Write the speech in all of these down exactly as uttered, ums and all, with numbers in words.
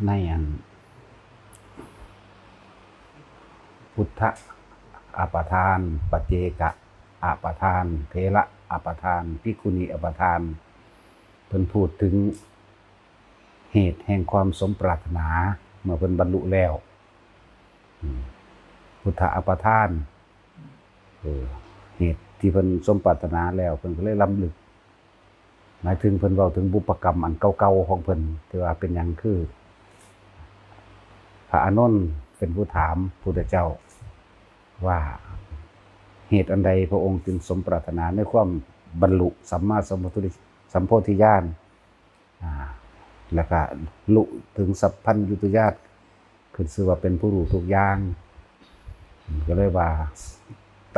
ในอัน พุทธะอัปทาน ปัจเจกะอัปทาน เถระอัปทาน ภิกขุณีอัปทาน เพิ่นพูดถึงเหตุแห่งความสมปรารถนาเมื่อเพิ่นบรรลุแล้ว อืม พุทธะอัปทาน เออ เหตุที่เพิ่นสมปรารถนาแล้ว เพิ่นก็เลยล้ำลึก หมายถึงเพิ่นเว้าถึงบุพกรรมอันเก่าๆของเพิ่น ที่ว่าเป็นหยังคือ พระอานนท์เป็นผู้ถามพุทธเจ้าว่า เหตุอันใดพระองค์จึงสมปรารถนาในความบรรลุสัมมาสัมพุทธิ สัมโพธิญาณ อ่า แล้วก็ลุถึงสัพพัญญุตญาณ ขึ้นชื่อว่าเป็นผู้รู้ทุกอย่าง ก็เลยว่า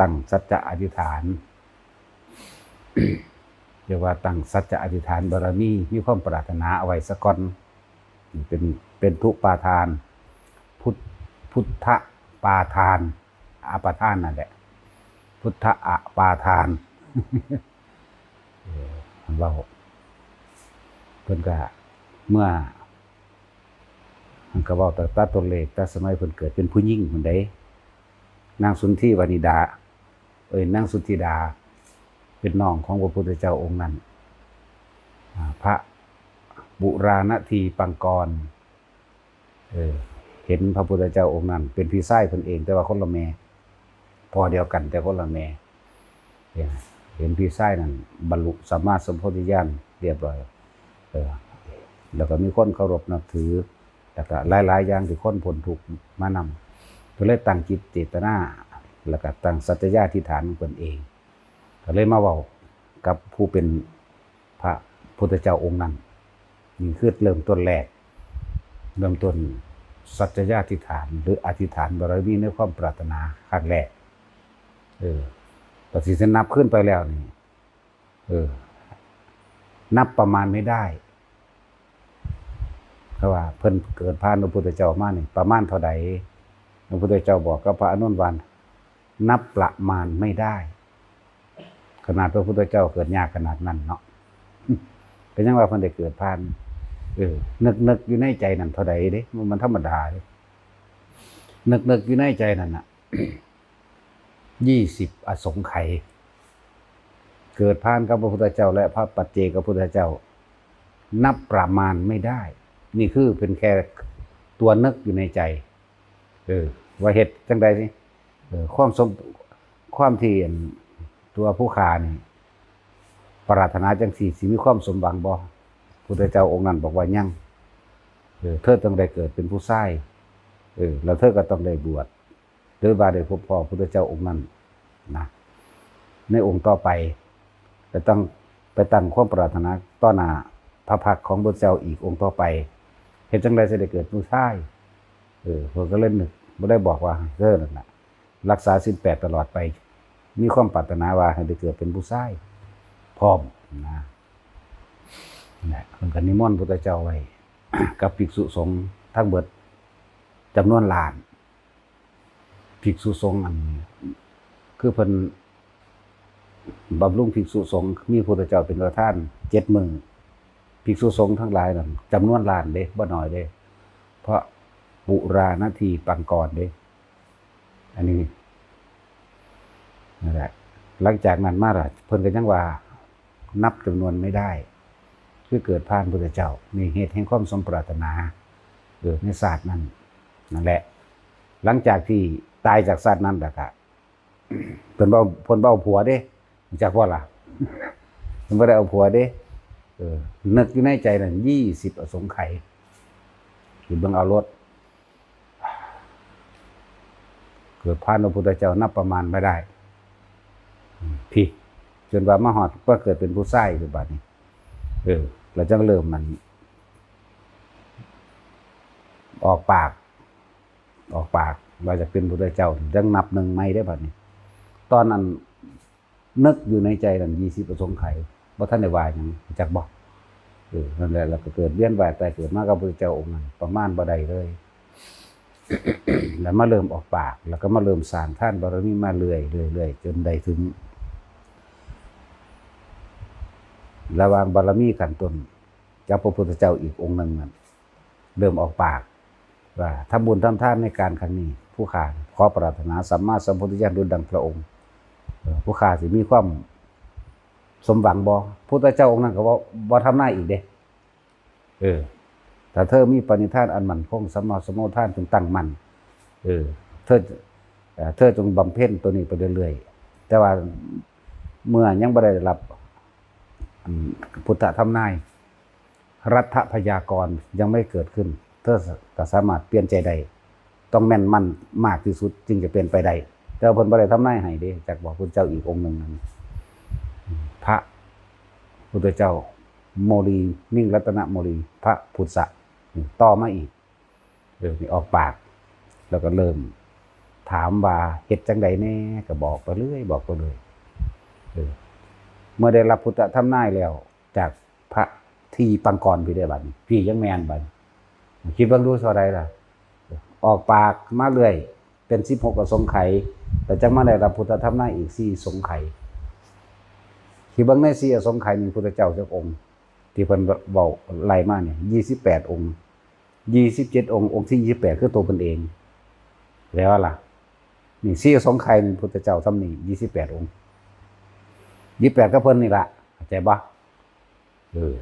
ตั้งสัจจะอธิษฐาน เรียกว่าตั้งสัจจะอธิษฐานบารมี มีความปรารถนาเอาไว้ซะก่อน เป็น เป็นทุปาทาน พุทธ พุทธปาทาน อปาทานนั่นแหละ พุทธอปาทาน เออ เพิ่นเว้า เพิ่นก็เมื่อ มันก็เว้าตั้งแต่ต้นเลข แต่สมัยเพิ่นเกิดเป็นผู้หญิงพุ้นเด้ นางสุนทีวานิดา เอ้ย นางสุนทิดา เป็นน้องของพระพุทธเจ้าองค์นั้น อ่า พระปุราณทีปังกร เออ เห็นพระพุทธเจ้าองค์นั้น เป็นพี่ชายเพิ่นเอง แต่ว่าคนละแม่ พ่อเดียวกันแต่คนละแม่ เห็น เห็นพี่ชายนั้นบรรลุสัมมาสัมโพธิญาณเรียบร้อย เออ แล้วก็มีคนเคารพนับถือ แล้วก็หลายๆอย่างที่คนพ้นทุกข์มานำ ก็เลยตั้งจิตเจตนา แล้วก็ตั้งสัจจยาธิษฐานของตนเอง ก็เลยมาเว้ากับผู้เป็นพระพุทธเจ้าองค์นั้น นี่คือเริ่มต้นแรก เริ่มต้นสัจจยาธิษฐาน หรืออธิษฐานบารมีในความปรารถนาครั้งแรก เออ ก็สินับขึ้นไปแล้วนี่ เออ นับประมาณไม่ได้ เพราะว่าเพิ่นเกิดผ่านพระพุทธเจ้ามานี่ ประมาณเท่าใด พระพุทธเจ้าบอกกับพระอานนท์ว่า นับประมาณไม่ได้ ขนาดพระพุทธเจ้าเกิดยากขนาดนั้นเนาะ ก็ยังว่าเพิ่นได้เกิดผ่าน เออ นึกๆอยู่ในใจนั่นเท่าใดเด้ มันธรรมดาเด้ นึกๆอยู่ในใจนั่นน่ะ ยี่สิบอสงไขย เกิดผ่านกับพระพุทธเจ้าและพระปัจเจกพุทธเจ้า นับประมาณไม่ได้ นี่คือเป็นแค่ตัวนึกอยู่ในใจ เออ ว่าเฮ็ดจั่งใดนี่ เออ ความสม ความที่อันตัวผู้ข้านี่ ปรารถนาจั่งซี้ สิมีความสมหวังบ่ พุทธเจ้าองค์นั้นบอกว่ายัง เออ เธอต้องได้เกิดเป็นผู้ชาย เออ แล้วเธอก็ต้องได้บวช หรือว่าได้พบพ้อพุทธเจ้าองค์นั้นนะ ในองค์ต่อไป ไปตั้ง ไปตั้งความปรารถนาต่อหน้าพระพักตร์ของพระเจ้าอีกองค์ต่อไป เฮ็ดจั่งใดสิได้เกิดผู้ชาย เออ เพิ่นก็เลยนึก บ่ได้บอกว่าเธอนั่นน่ะ รักษาศีลแปดตลอดไป มีความปรารถนาว่าให้ได้เกิดเป็นผู้ชายพร้อมนะ นั่นแหละ เพิ่นก็นิมนต์พุทธเจ้าไว้ กับภิกษุสงฆ์ทั้งเบิดจำนวนล้าน ภิกษุสงฆ์อัน คือเพิ่นบำรุงภิกษุสงฆ์ มีพุทธเจ้าเป็นประธานเจ็ดมื้อ ภิกษุสงฆ์ทั้งหลายนั่นจำนวนล้านเด้ บ่น้อยเด้ เพราะปุราณทีปังกรเด้ อันนี้ นั่นแหละ หลังจากนั้นมาล่ะ เพิ่นก็ยังว่านับจำนวนไม่ได้ คือเกิดผ่านพุทธเจ้า นี่เหตุแห่งความสมปรารถนา เกิดในชาตินั้น นั่นแหละ หลังจากที่ตายจากชาตินั้นแล้วก็ เพิ่นบ่ เพิ่นบ่เอาผัวเด้ รู้จักบ่ล่ะ เพิ่นบ่ได้เอาผัวเด้ เออ นึกอยู่ในใจนั่น ยี่สิบอสงไขย คิดเบิ่งเอาโลด เกิดผ่านพระพุทธเจ้านับประมาณไม่ได้ อืม พี่ จนว่ามาฮอด ว่าเกิดเป็นผู้ชายอยู่บัดนี้ เออ แล้วจั่งเริ่มมัน ออกปาก ออกปาก ว่าจะเป็นพุทธเจ้า จั่งนับหนึ่งใหม่ได้บัดนี้ ตอนนั้น นึกอยู่ในใจนั่น ยี่สิบอสงไขย บ่ทันได้ว่าหยัง จักบ่ เออ นั่นแหละ แล้วก็เกิดเวียนว่ายตายเกิดมากับพระพุทธเจ้าองค์นั้น ประมาณบ่ได้เลย แล้วมาเริ่มออกปาก แล้วก็มาเริ่มสร้างทานบารมีมาเรื่อยๆ เรื่อยๆ จนได้ถึง ระหว่างบารมีขั้นต้นกับพระพุทธเจ้าอีกองค์หนึ่งนั่น เริ่มออกปาก ว่าทำบุญทำทานในการครั้งนี้ ผู้ข้าขอปรารถนาสัมมาสัมโพธิญาณดุจดังพระองค์ เออ ผู้ข้าสิมีความสมหวังบ่ พุทธเจ้าองค์นั้นก็บ่ บ่ทำนายอีกเด้ เออ ถ้าเธอมีปณิธานอันมั่นคง สัมมาสโมทานจึงตั้งมั่น เออ เธอ เอ่อ เธอจงบำเพ็ญตัวนี้ไปเรื่อยๆ แต่ว่าเมื่อยังบ่ได้รับ อืม พุทธทำนาย รัฐพยากรณ์ยังไม่เกิดขึ้น เธอก็สามารถเปลี่ยนใจได้ ต้องแม่นมั่นมากที่สุดจึงจะเป็นไปได้ แต่ว่าเพิ่นบ่ได้ทำนายให้เด้ จักบอกพุทธเจ้าอีกองค์หนึ่งนั่น พระพุทธเจ้า โมลี มิ่งรัตนโมลี พระพุทธะ ต่อมาอีก เริ่มออกปาก แล้วก็เริ่มถามว่าเฮ็ดจั่งใดแน่ ก็บอกไปเรื่อย บอกไปเรื่อย เออ เมื่อได้รับพุทธทำนายแล้ว จากพระทีปังกรพี้เด้อบัดนี้ พี้ยังแม่นบัดนี้ คิดเบิ่งดูเท่าใดล่ะ ออกปากมาเรื่อย เป็นสิบหกอสงไขย แล้วจั่งมาได้รับพุทธทำนายอีกสี่อสงไขย คิดเบิ่งในสี่อสงไขยนี่พุทธเจ้าจักองค์ ที่เพิ่นเว้าไล่มาเนี่ย ยี่สิบแปดองค์ ยี่สิบเจ็ดองค์ องค์ที่ยี่สิบแปดคือตัวเพิ่นเอง แล้วล่ะ นี่สี่อสงไขยนี่พุทธเจ้าทำนี่ยี่สิบแปดองค์ ยี่สิบแปดก็เพิ่นนี่ล่ะ เข้าใจบ่ เออ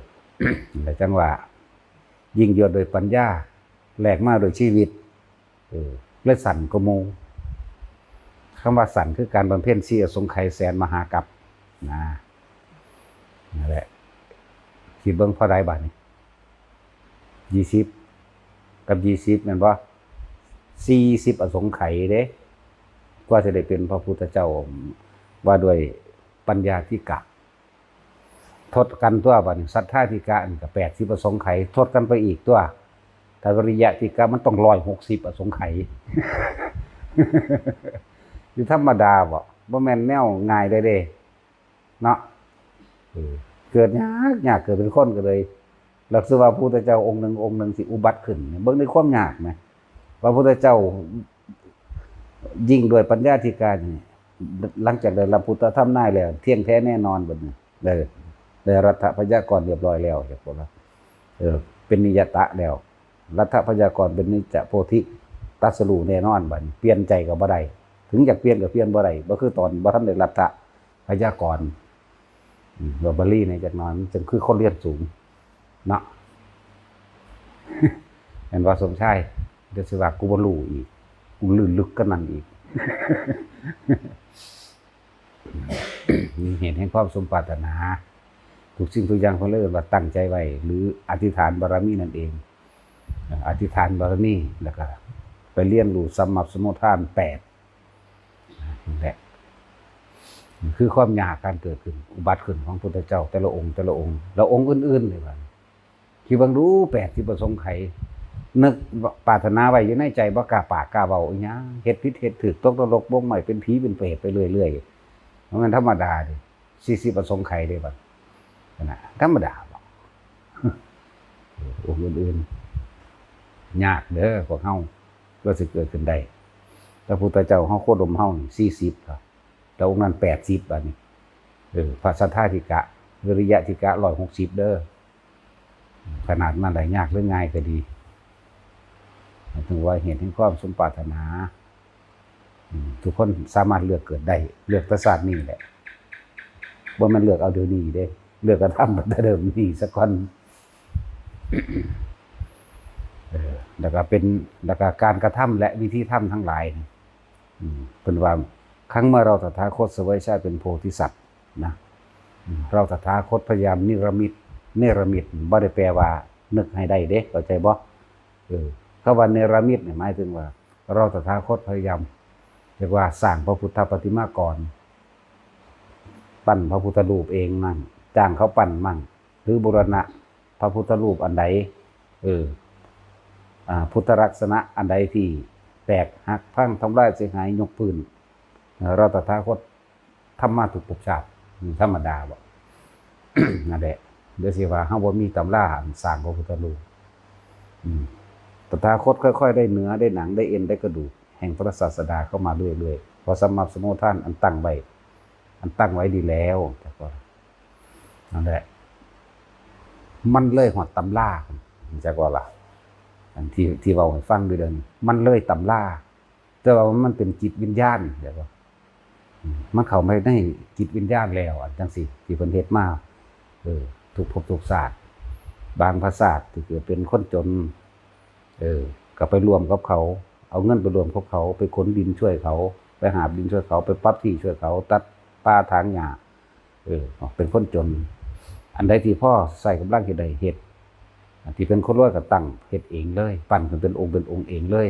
แล้วจั่งว่า ยิ่งยวดโดยปัญญา แลกมาโดยชีวิต เออ เลยสั้นกว่าหมู่ คำว่าสั้นคือการบำเพ็ญสี่อสงไขยแสนมหากัป นะ นั่นแหละ คิดเบิ่งพอได้บัดนี้ ยี่สิบ กับยี่สิบ แม่นบ่ สี่สิบอสงไขยเด้ กว่าจะได้เป็นพระพุทธเจ้า ว่าด้วยปัญญาธิกะ ทดกันตัวบัดนี้ ศรัทธาธิกะนี่ก็แปดสิบอสงไขย ทดกันไปอีกตัว ถ้าวิริยะธิกะมันต้องร้อยหกสิบอสงไขย อยู่ธรรมดาบ่ บ่แม่นแนวง่ายเลยเด้ เนาะ เออ เกิดยาก ยากเกิดเป็นคนก็เลย ลักษณะว่าพระพุทธเจ้าองค์หนึ่งองค์หนึ่งสิอุบัติขึ้น เบิ่งในความยากนะ พระพุทธเจ้ายิ่งด้วยปัญญาธิการนี่ หลังจากได้รับพุทธทำนายแล้ว เที่ยงแท้แน่นอนบัดนี้ ได้ ได้รัฐพยากรณ์เรียบร้อยแล้ว จักว่า เออ เป็นนิยตะแล้ว รัฐพยากรณ์เป็นนิจจโพธิ ตรัสรู้แน่นอนบัดนี้ เปลี่ยนใจก็บ่ได้ ถึงอยากเปลี่ยนก็เปลี่ยนบ่ได้ บ่คือตอนบ่ทันได้รัฐพยากรณ์ อืม ว่าบาลีเนี่ยจักหน่อย มันจังคือคนเรียนสูง เนาะ เห็นว่าสมชาย เดี๋ยวสิว่ากูบ่รู้อีก กูลื่นลึกกว่านั้นอีก มีเหตุแห่งความสมปรารถนา ทุกสิ่งทุกอย่างเพิ่นเลยเอิ้นว่าตั้งใจไว้ หรืออธิษฐานบารมีนั่นเอง อธิษฐานบารมี แล้วก็ไปเรียนรู้สัมมัปปสมุทฐานแปด นั่นแหละ คือความยากการเกิดขึ้น อุบัติขึ้นของพุทธเจ้าแต่ละองค์ แต่ละองค์ แล้วองค์อื่นๆ นี่ว่า คิดเบิ่งดู แปดสิบอสงไขย นึกปรารถนาไว้อยู่ในใจ บ่กล้าปากกล้าเว้าอีหยัง เฮ็ดผิดเฮ็ดถูก ตกนรกบ่ไหม้ เป็นผีเป็นเปรตไปเรื่อยๆ มันธรรมดาเด้ สี่สิบอสงไขยเด้บัด นั่นน่ะ ธรรมดาบ่ องค์อื่นๆ ยากเด้อพวกเฮา ก็สิเกิดขึ้นได้ พระพุทธเจ้าเฮาโคดมเฮานี่สี่สิบครับ แต่องค์นั้นแปดสิบ อันนี้ เออ พระศรัทธาธิกะ วิริยะธิกะ ร้อยหกสิบ เด้อ ขนาดนั้นได้ ยากหรือง่ายก็ดี ถึงว่าเหตุแห่งความสมปรารถนา อืม ทุกคนสามารถเลือกเกิดได้ เลือกแต่ชาตินี้แหละ บ่แม่นเลือกเอาเดี๋ยวนี้เด้ เลือกกระทำแต่เดิมนี้ซะก่อน เออ แล้วก็เป็น แล้วก็การกระทำและวิธีทำทั้งหลายนี่ อืม เพิ่นว่า ครั้นเมื่อเราตถาคตเสวยชาติเป็นโพธิสัตว์นะ อืม เราตถาคตพยายามนิรมิต นิรมิตบ่ได้แปลว่านึกให้ได้เด้ เข้าใจบ่ เออ คำว่าเนรมิตเนี่ยหมายถึงว่า เราตถาคตพยายาม เรียกว่าสร้างพระพุทธปฏิมากร ปั้นพระพุทธรูปเองมั่ง จ้างเขาปั้นมั่ง หรือบูรณะพระพุทธรูปอันใด เออ อ่า พุทธลักษณะอันใดที่แตกหักพังทำลายเสียหายยกพื้น เอ่อ เราตถาคตทำมาทุกภพชาติ ธรรมดาบ่ นั่นแหละ เดี๋ยวสิว่าเฮาบ่มีตำราสร้างพระพุทธรูป อืม ตถาคตค่อยๆ ได้เนื้อ ได้หนัง ได้เอ็น ได้กระดูก แห่งพระศาสดาเข้ามาเรื่อยๆ เพราะสัมมัปปสมุทฐานอันตั้งไว้ อันตั้งไว้ดีแล้ว จักว่า นั่นแหละ มันเลยฮอดตำรา จักว่าล่ะ อันที่ที่เว้าให้ฟังอยู่เดี๋ยวนี้ มันเลยตำรา แต่ว่ามันเป็นจิตวิญญาณ เดี๋ยวว่า อืม มันเข้าไปในจิตวิญญาณแล้ว อันจังซี่ ที่เพิ่นเฮ็ดมา เออ ทุกภพทุกชาติ บางพระชาติที่เกิดเป็นคนจน เออ ก็ไปร่วมกับเขา เอาเงินไปร่วมกับเขา ไปขนดินช่วยเขา ไปหาบดินช่วยเขา ไปปรับที่ช่วยเขา ตัดป่าถางหญ้า เออ เป็นคนจน อันใดที่พอใช้กำลังเฮ็ดได้เฮ็ด อันที่เป็นคนรวยก็ตั้งเฮ็ดเองเลย ปั้นขึ้นเป็นองค์เป็นองค์เองเลย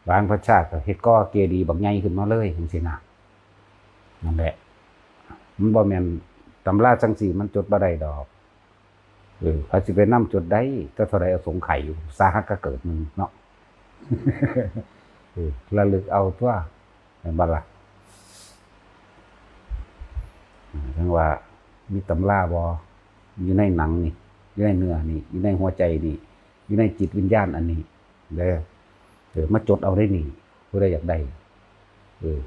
บางพระชาติก็เฮ็ดก่อเจดีย์บักใหญ่ขึ้นมาเลย จังซี้นะ นั่นแหละ มันบ่แม่นตำราจังซี่มันจดบ่ได้ดอก เออ เขาสิไปนำจดได้ แต่เท่าใดอสงไขยอยู่ สาหัสก็เกิดหนึ่งเนาะ เออ ระลึกเอาตัว แม่นบ่ล่ะ เออ จังว่ามีตำราบ่ อยู่ในหนังนี่ อยู่ในเนื้อนี่ อยู่ในหัวใจนี่ อยู่ในจิตวิญญาณอันนี้ เด้อ เออ มาจดเอาได้นี่ ผู้ใดอยากได้ เออ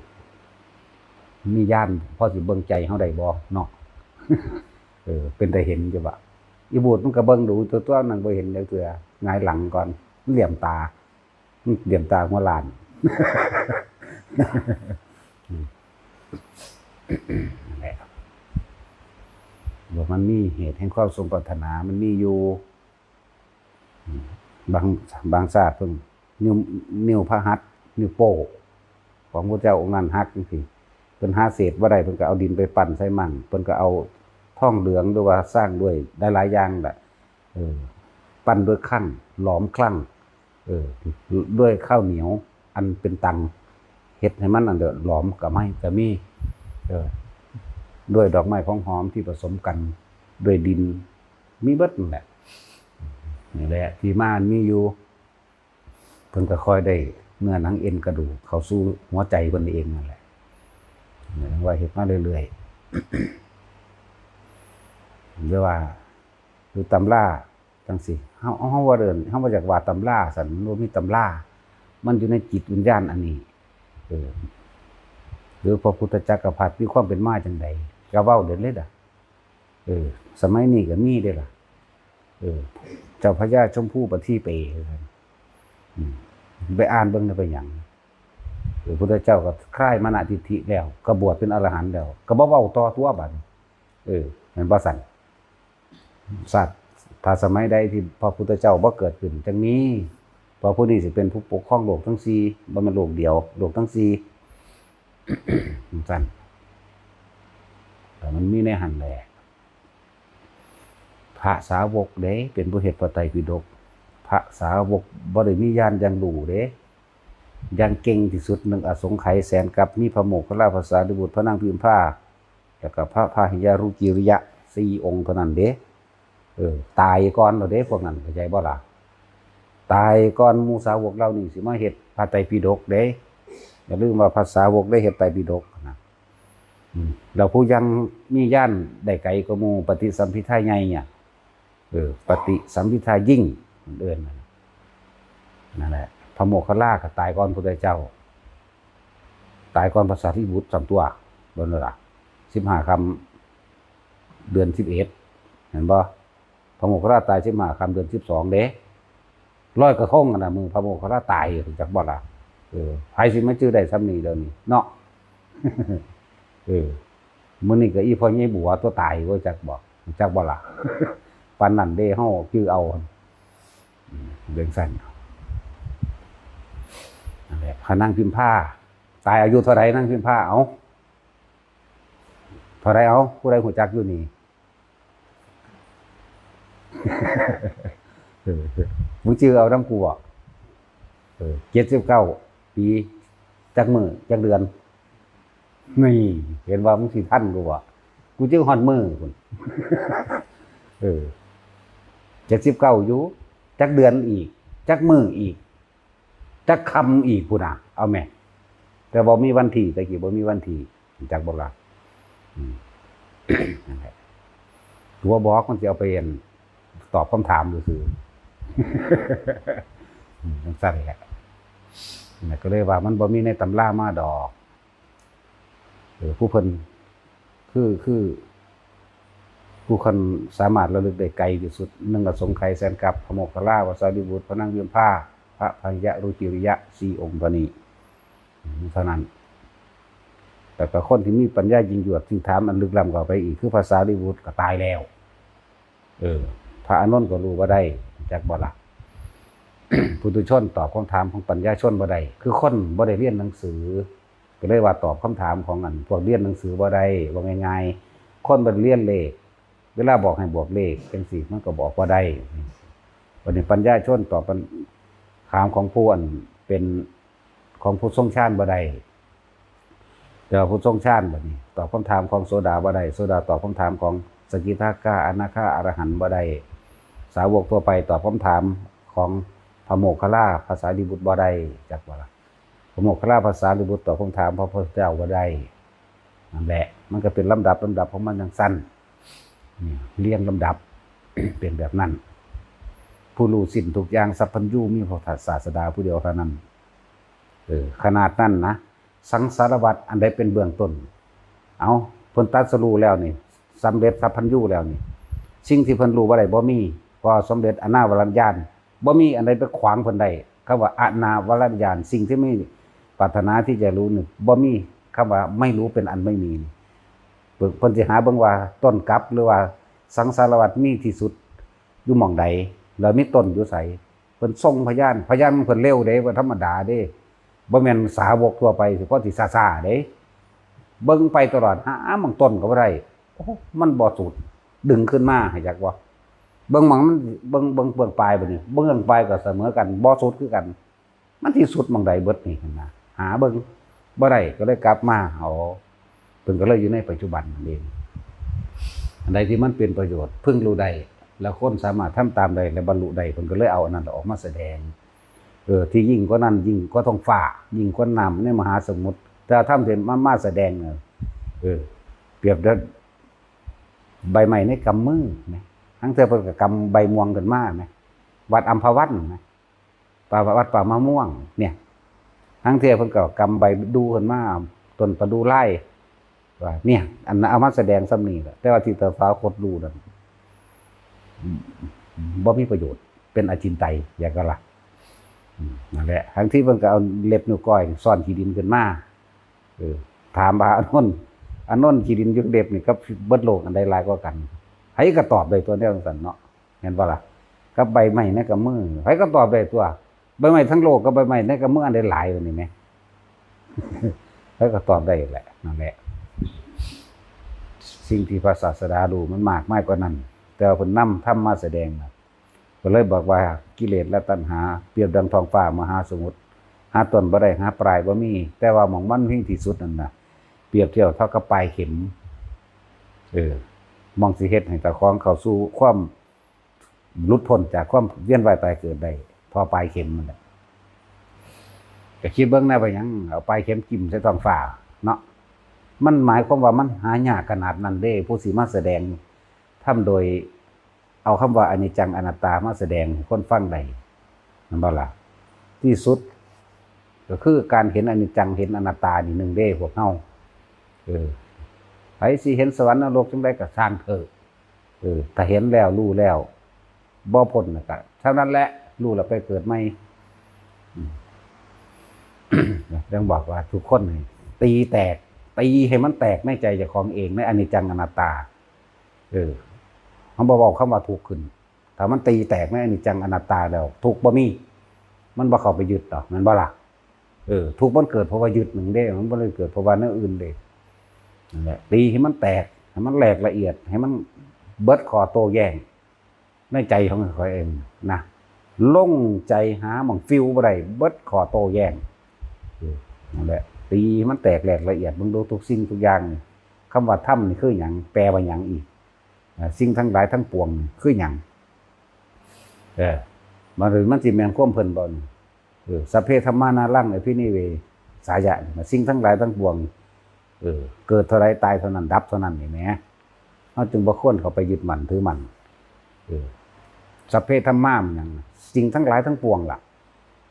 มีญาณพอสิเบิ่งใจเฮาได้บ่เนาะ เออ เป็นตาเห็นอยู่บ่ อีบูดมันก็เบิ่งดูตัว ตัวนั้นบ่เห็นจักเทื่อ หงายหลังก่อน มันเหลี่ยมตา มันเหลี่ยมตาหัวล้าน อืม นั่นแหละ ว่ามันมีเหตุแห่งความสมปรารถนา มันมีอยู่ อืม บาง บางชาติเพิ่น นิ้ว นิ้วพระหัตถ์ นิ้วโป้ ของพระเจ้าองค์นั้นหักจังซี้ เพิ่นหาเศษบ่ได้ เพิ่นก็เอาดินไปปั้นใส่มั่ง เพิ่นก็เอาทองเหลือง หรือว่าสร้างด้วยหลายๆอย่างแหละ เออ ปั้นด้วยคลั่ง หลอมคลั่ง เออ ด้วยข้าวเหนียวอันเป็นตัง เฮ็ดให้มันอันเดียว หลอมก็ไม่ ก็มี เออ ด้วยดอกไม้ของหอมที่ผสมกันด้วยดิน มีเบิดนั่นแหละ นี่แหละที่มามันมีอยู่ เพิ่นก็ค่อยได้เนื้อหนังเอ็นกระดูกเข้าสู่หัวใจเพิ่นเองนั่นแหละ หมายถึงว่าเฮ็ดมาเรื่อยๆ หรือว่า หรือตำราจังซี้ เฮา เฮาว่าเดิน เฮาบ่อยากว่าตำราซั่น มันบ่มีตำรา มันอยู่ในจิตวิญญาณอันนี้ เออ หรือพระพุทธจักรพรรดิมีความเป็นมาจังใด ก็เว้าเด่นเลยล่ะ เออ สมัยนี้ก็มีเด้ล่ะ เออ เจ้าพญาชมพูปะทีเป อืม ไปอ่านเบิ่งได้เป็นหยัง เออ พุทธเจ้าก็คลายมานะทิฏฐิแล้ว ก็บวชเป็นอรหันต์แล้ว ก็บ่เว้าต่อตัวบัดนี้ เออ แม่นบ่ซั่น ศาส ถ้าสมัยใดที่พระพุทธเจ้าบ่เกิดขึ้น จังมี เพราะผู้นี้สิเป็นผู้ปกครองโลกทั้งสี่ บ่แม่นโลกเดียว โลกทั้งสี่ จังซั่น แต่มันมีในหั่นแหละ พระสาวกเด้ เป็นผู้เฮ็ดพระไตรปิฎก พระสาวกบ่ได้มีญาณอย่างรู้เด้ อย่างเก่งที่สุดหนึ่งอสงไขยแสนกัป มีพระโมคคัลลาภาษาริบุตร พระนางพิมพา แล้วก็พระพาหิยารุกิริยะ สี่องค์เท่านั้นเด้ เออ ตายก่อนแล้วเด้ พวกนั้น เข้าใจบ่ล่ะ ตายก่อนหมู่สาวกเหล่านี้สิมาเฮ็ดพระไตรปิฎกเด้ อย่าลืมว่าพระสาวกได้เฮ็ดไตรปิฎกนะ อืม แล้วผู้ยังมีญาณได้ไกลกว่าหมู่ ปฏิสัมภิทาใหญ่เนี่ย เออ ปฏิสัมภิทายิ่ง เอิ้นนั่นน่ะ นั่นแหละ พระโมคคัลลาก็ตายก่อนพุทธเจ้า ตายก่อนพระสารีบุตรซ้ำตัว เบิ่งเด้อล่ะ สิบห้าค่ำเดือนสิบเอ็ด เห็นบ่ พระโมคคัลลาตายสิบห้าค่ำเดือนสิบสองเด้ ลอยกระทงหั่นน่ะ มื้อพระโมคคัลลาตาย รู้จักบ่ล่ะ เออ ไผสิมาจื่อได้ส่ำนี้เดี๋ยวนี้เนาะ เออ มื้อนี้ก็อีพ่อใหญ่บัวตัวตาย รู้จักบ่ รู้จักบ่ล่ะ ปานนั้นเด้ เฮาจื่อเอา อืม เรื่องสั้น นั่นแหละ พระนางพิมพา ตายอายุเท่าใดนางพิมพา เอ้า เท่าใด เอ้า ผู้ใดรู้จักอยู่นี่ เออ มึงจื่อเอานำกูบ่ เออ เจ็ดสิบเก้าปี จักมื้อ จักเดือน นี่ เห็นว่ามึงสิทันกูบ่ กูจื่อฮอดมื้อพุ้น เออ เจ็ดสิบเก้าอยู่ จักเดือนอีก จักมื้ออีก จักค่ำอีกพุ้นน่ะ เอาแหม แต่บ่มีวันที่ แต่กี้บ่มีวันที่ จักบ่ล่ะ อืม นั่นแหละ ตัวบอกมันสิเอาไปตอบคำถามซื่อๆ อืม จังซั่นแหละ นั่นก็เลยว่ามันบ่มีในตำรามาดอก เออ ผู้เพิ่น คือ คือ ผู้คนสามารถระลึกได้ไกลที่สุด หนึ่งอสงไขยแสนกัป พระโมคคัลลา พระสารีบุตร พระนางวิมพา พระพายะรุจิริยะ สี่องค์เท่านี้ เท่านั้น แต่ก็คนที่มีปัญญายิ่งยวด ที่ถามอันลึกล้ำเข้าไปอีก คือพระสารีบุตรก็ตายแล้ว เออ พระอานนท์ก็รู้บ่ได้ จักบ่ล่ะ ปุถุชนตอบคำถามของปัญญาชนบ่ได้ คือคนบ่ได้เรียนหนังสือ ก็เลยว่าตอบคำถามของอันพวกเรียนหนังสือบ่ได้ ว่าง่ายๆ คนบ่ได้เรียนเลข เวลาบอกให้บวกเลขจังซี่ มันก็บอกบ่ได้ บัดนี้ปัญญาชนตอบปัญ ถามของผู้อันเป็นของผู้ทรงฌานบ่ได้ แต่ว่าผู้ทรงฌานบัดนี้ ตอบคำถามของโสดาบ่ได้ โสดาตอบคำถามของสกิทาคา อนาคา อรหันต์บ่ได้ สาวกทั่วไปตอบคำถามของพระโมคคัลลา พระสารีบุตรบ่ได้ จักบ่ล่ะ พระโมคคัลลา พระสารีบุตรตอบคำถามพระพุทธเจ้าบ่ได้ นั่นแหละ มันก็เป็นลำดับลำดับของมันจั่งซั่น นี่ เรียงลำดับ เป็นแบบนั้น ผู้รู้สิ้นทุกอย่างสัพพัญญูมีพระศาสดาผู้เดียวเท่านั้น เออ ขนาดนั้นนะ สังสารวัฏอันใดเป็นเบื้องต้น เอา เพิ่นตรัสรู้แล้วนี่ สำเร็จสัพพัญญูแล้วนี่ สิ่งที่เพิ่นรู้บ่ได้บ่มี เพราะสำเร็จอนาวรัญญาณ บ่มีอันใดไปขวางเพิ่นได้ คำว่าอนาวรัญญาณ สิ่งที่มีปรารถนาที่จะรู้นี่ บ่มีคำว่าไม่รู้เป็นอันไม่มีนี่ เพิ่น เพิ่นสิหาเบิ่งว่าต้นกลับหรือว่าสังสารวัฏมีที่สุดอยู่หม่องใด แล้วมีต้นอยู่ไส เพิ่นส่งพยาน พยานเพิ่นเร็วเด้ บ่ธรรมดาเด้ บ่แม่นสาวกทั่วไปสิพอสิซ่าๆเด้ เบิ่งไปตลอด หาหม่องต้นก็บ่ได้ โอ้ มันบ่สุด ดึงขึ้นมา ให้จักบ่ เบิ่งหม่องมัน เบิ่ง เบิ่งเบื้องปลายบัดนี้ เบิ่งเบื้องปลายก็เสมอกัน บ่สุดคือกัน มันสิสุดหม่องใดเบิดนี่หั้นนะ หาเบิ่งบ่ได้ ก็เลยกลับมา เอา เพิ่นก็เลยอยู่ในปัจจุบันนั่นเอง อันใดที่มันเป็นประโยชน์ พึงรู้ได้ แล้วคนสามารถทำตามได้ และบรรลุได้ เพิ่นก็เลยเอาอันนั้นออกมาแสดง เออ ที่ยิ่งกว่านั้น ยิ่งกว่าท้องฟ้า ยิ่งกว่าน้ำในมหาสมุทร แต่ธรรมที่มันมาแสดงน่ะ เออ เปรียบเทียบใบไม้ในกำมือนะ ทั้งเทื่อเพิ่นก็กำใบม่วงขึ้นมานะ วัดอัมพวันนะ ป่า วัดป่ามะม่วง เนี่ย ทั้งเทื่อเพิ่นก็กำใบดูขึ้นมา ต้นประดู่ลาย ว่า เนี่ย อันนั้นเอามาแสดงส่ำนี้แหละ แต่ว่าที่ตถาคตรู้นั้น บ่มีประโยชน์ เป็นอจินไตย อย่างนั้นล่ะ อืม นั่นแหละ ทั้งที่เพิ่นก็เอาเล็บนิ้วก้อยซ่อนขี้ดินขึ้นมา เออ ถามว่า อานนท์ อานนท์ ขี้ดินอยู่เล็บนี่กับเบิดโลกอันใดหลายกว่ากัน ไผก็ตอบได้ตัวเดียวกันเนาะ แม่นบ่ล่ะ กับใบไม้ในกำมือ ไผก็ตอบได้ตัว ใบไม้ทั้งโลกกับใบไม้ในกำมืออันใดหลายกว่านี้แหม ไผก็ตอบได้แหละ นั่นแหละ สิ่งที่พระศาสดารู้มันมากมายกว่านั้น แต่ว่าเพิ่นนำธรรมมาแสดงนะ ก็เลยบอกว่ากิเลสและตัณหาเปรียบดังท้องฟ้ามหาสมุทร หาต้นบ่ได้ หาปลายบ่มี แต่ว่าหม่องมันมีที่สุดนั่นน่ะ เปรียบเทียบเท่ากับปลายเข็ม เออ หม่องสิเฮ็ดให้เจ้าของเข้าสู่ความหลุดพ้นจากความเวียนว่ายตายเกิดได้ เท่าปลายเข็มนั่นแหละ ก็คิดเบิ่งแหน่ ไปหยังเอาปลายเข็มจิ้มใส่ท้องฟ้าเนาะ มันหมายความว่ามันหายากขนาดนั้นเด้ ผู้สิมาแสดงธรรมโดย เอาคำว่าอนิจจังอนัตตามาแสดงให้คนฟังได้ แม่นบ่ล่ะ ที่สุด ก็คือการเห็นอนิจจัง เห็นอนัตตานี่หนึ่งเด้ พวกเฮา เออ ไผสิเห็นสวรรค์นรกจั่งใดก็ช่างเถอะ เออ ถ้าเห็นแล้ว รู้แล้ว บ่พ้นน่ะก็เท่านั้นแหละ รู้แล้วไปเกิดใหม่ อืม ยังบอกว่าทุกคนนี่ตีแตก ตีให้มันแตกในใจเจ้าของเอง ในอนิจจังอนัตตา เออ มันบ่เว้าคำว่าทุกข์ขึ้น ถ้ามันตีแตกในอนิจจังอนัตตาแล้ว ทุกข์บ่มี มันบ่เข้าไปยึดดอก แม่นบ่ล่ะ เออ ทุกข์มันเกิดเพราะว่ายึดหนึ่งเด้ มันบ่ได้เกิดเพราะว่าแนวอื่นเด้ นั่นแหละ ตีให้มันแตก ให้มันแหลกละเอียด ให้มันเบิดข้อโต้แย้ง ในใจของข้อยเองนะ ลงใจหาหม่องฟิวบ่ได้ เบิดข้อโต้แย้ง เออ นั่นแหละ ตีให้มันแตกแหลกละเอียด เบิ่งดูทุกสิ่งทุกอย่างนี่ คำว่าธรรมนี่คือหยัง แปลว่าหยังอีก อ่า สิ่งทั้งหลายทั้งปวงนี่คือหยัง เออ มัน มันสิแม่นความเพิ่นบ่นี่ เออ สัพเพธัมมานารังอภินิเวสายะนี่นะ สิ่งทั้งหลายทั้งปวง เออ เกิดเท่าใดตายเท่านั้น ดับเท่านั้นนี่แหม เฮาจึงบ่ควรเข้าไปยึดมั่นถือมั่น เออ สัพเพธัมมามันหยัง สิ่งทั้งหลายทั้งปวงล่ะ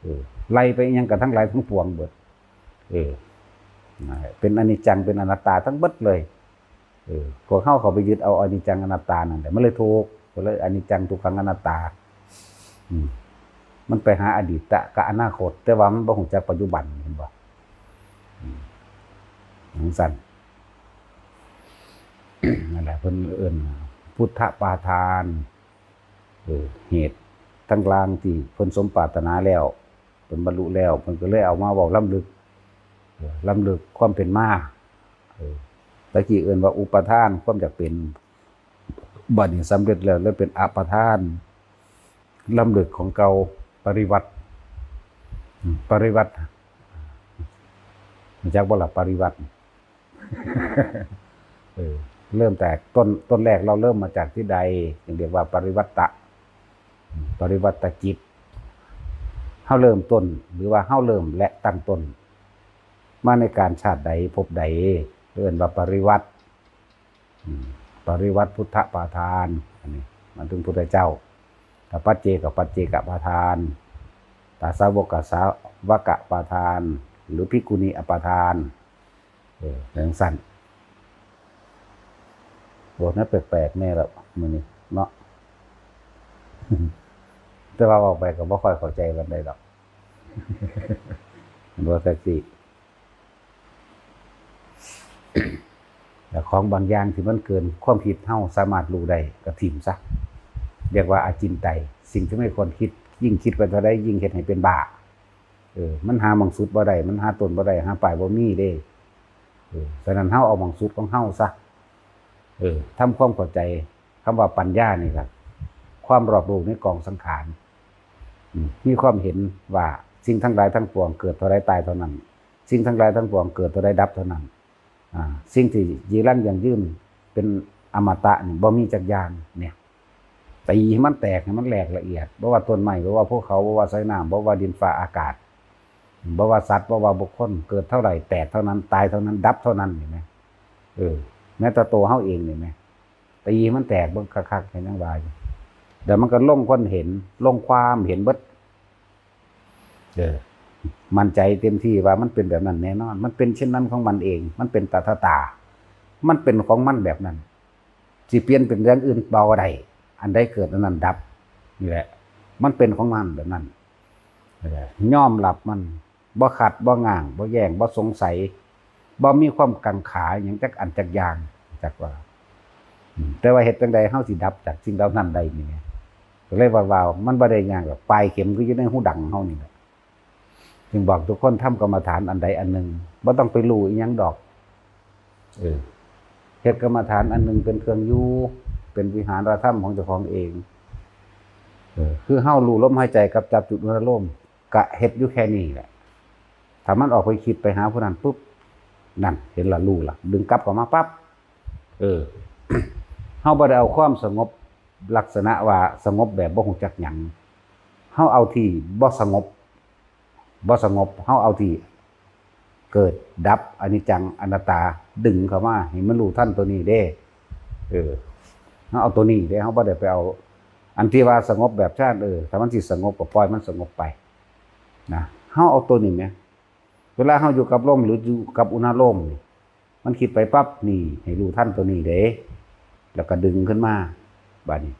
เออ ไล่ไปอิหยังก็ทั้งหลายทั้งปวงเบิด เออ นั่นแหละ เป็นอนิจจัง เป็นอนัตตาทั้งเบิดเลย เออ พวกเฮาเข้าไปยึดเอาอนิจจังอนัตตานั่นแหละ มันเลยทุกข์ ก็เลยอนิจจังทุกขังอนัตตา อืม มันไปหาอดีตกับอนาคต แต่ว่ามันบ่ฮู้จักปัจจุบัน เห็นบ่ อืม จั่งซั้น นั่นแหละ เพิ่นเอิ้นพุทธปาทาน เออ เหตุทั้งหลายที่เพิ่นสมปรารถนาแล้ว เพิ่นบรรลุแล้ว เพิ่นก็เลยเอามาเว้าล้ำลึก เออ ล้ำลึกความเป็นมา เออ ตะกี้เอิ้นว่าอุปาทาน ความอยากเป็น บัดนี้สำเร็จแล้ว เลยเป็นอปาทาน ล้ำลึกของเก่า ปริวัติ อืม ปริวัติ รู้จักบ่ล่ะ ปริวัติ เออ เริ่มแต่ต้น ต้นแรกเราเริ่มมาจากที่ใด จึงเรียกว่าปริวัตตะ ปริวัตตจิต เฮาเริ่มต้น หรือว่าเฮาเริ่มและตั้งต้น มาในการชาติใดภพใด เอิ้นว่าปริวัติ อืม ปริวัติพุทธปาทาน อันนี้ มันถึงพุทธเจ้า ถ้าปัจเจกกับปัจเจกปาทาน ถ้าสาวกกับสาวกปาทาน หรือภิกขุณีอปาทาน เออ จั่งซั้น บทนั้นแปลกๆแน่แล้วมื้อนี้เนาะ แต่ว่าเว้าไปก็บ่ค่อยเข้าใจปานใดดอก บ่จักสิ แต่ของบางอย่างที่มันเกินความคิดเฮาสามารถรู้ได้ก็ถิ่มซะ เรียกว่าอจินไตย สิ่งที่ไม่ควรคิด ยิ่งคิดไปเท่าใดยิ่งเฮ็ดให้เป็นบ้า เออ มันหาหม่องสุดบ่ได้ มันหาต้นบ่ได้ หาปลายบ่มีเด้ เออ ฉะนั้นเฮาเอาหม่องสุดของเฮาซะ เออ ทำความเข้าใจ คำว่าปัญญานี่ก็ ความรอบรู้ในกองสังขาร อืม มีความเห็นว่าสิ่งทั้งหลายทั้งปวงเกิดเท่าใดตายเท่านั้น สิ่งทั้งหลายทั้งปวงเกิดเท่าใดดับเท่านั้น อ่า สิ่งที่จีรังยั่งยืนเป็นอมตะนี่บ่มีจักอย่างเนี่ย ตีให้มันแตกให้มันแหลกละเอียด บ่ว่าต้นไม้ บ่ว่าภูเขา บ่ว่าสายน้ำ บ่ว่าดินฟ้าอากาศ บ่ว่าสัตว์ บ่ว่าบุคคล เกิดเท่าไหร่แตกเท่านั้น ตายเท่านั้น ดับเท่านั้น เห็นไหม เออ แม้แต่ตัวเฮาเอง เห็นไหม ตีให้มันแตกเบิ่งคักๆ เห็นจั่งว่าอยู่ เดี๋ยวมันก็ลงคนเห็น ลงความเห็นเบิด เออ มั่นใจเต็มที่ว่ามันเป็นแบบนั้นแน่นอน มันเป็นเช่นนั้นของมันเอง มันเป็นตถาตา มันเป็นของมันแบบนั้น สิเปลี่ยนเป็นอย่างอื่นบ่ได้ อันใดเกิดอันนั้นดับ นี่แหละ มันเป็นของมันแบบนั้น เออ ยอมรับมัน บ่ขัด บ่ง้าง บ่แย้ง บ่สงสัย บ่มีความกังขาหยังจักอันจักอย่าง จักว่า อืม แต่ว่าเฮ็ดจั่งใดเฮาสิดับจากสิ่งเหล่านั้นได้นี่แหม ก็เลยว่า ว่ามันบ่ได้ยากดอก ปลายเข็มคืออยู่ในหูดังเฮานี่แหละ จึงบอกทุกคนทำกรรมฐานอันใดอันหนึ่ง บ่ต้องไปรู้อิหยังดอก เออ เฮ็ดกรรมฐานอันหนึ่งเป็นเครื่องอยู่ เป็นวิหารธรรมของเจ้าของเอง เออ คือเฮารู้ลมหายใจกับจับจุดอุณาโลม กะเฮ็ดอยู่แค่นี้แหละ ถ้ามันออกไปคิดไปหาผู้นั้นปุ๊บ นั่น เห็นละ รู้ละ ดึงกลับเข้ามาปั๊บ เออ เฮาบ่ได้เอาความสงบลักษณะว่าสงบแบบบ่ฮู้จักหยัง เฮาเอาที่บ่สงบ บ่สงบ เฮาเอาที่เกิดดับอนิจจังอนัตตา ดึงเข้ามาให้มันรู้ทันตัวนี้เด้ เออ เฮาเอาตัวนี้เด้ เฮาบ่ได้ไปเอา อันที่ว่าสงบแบบฌาน เออ ถ้ามันสิสงบก็ปล่อยมันสงบไป นะ เฮาเอาตัวนี้แหม เวลาเฮาอยู่กับลมหรืออยู่กับอุณาโลมนี่ มันคิดไปปั๊บ นี่ ให้รู้ทันตัวนี้เด้ แล้วก็ดึงขึ้นมา บัดนี้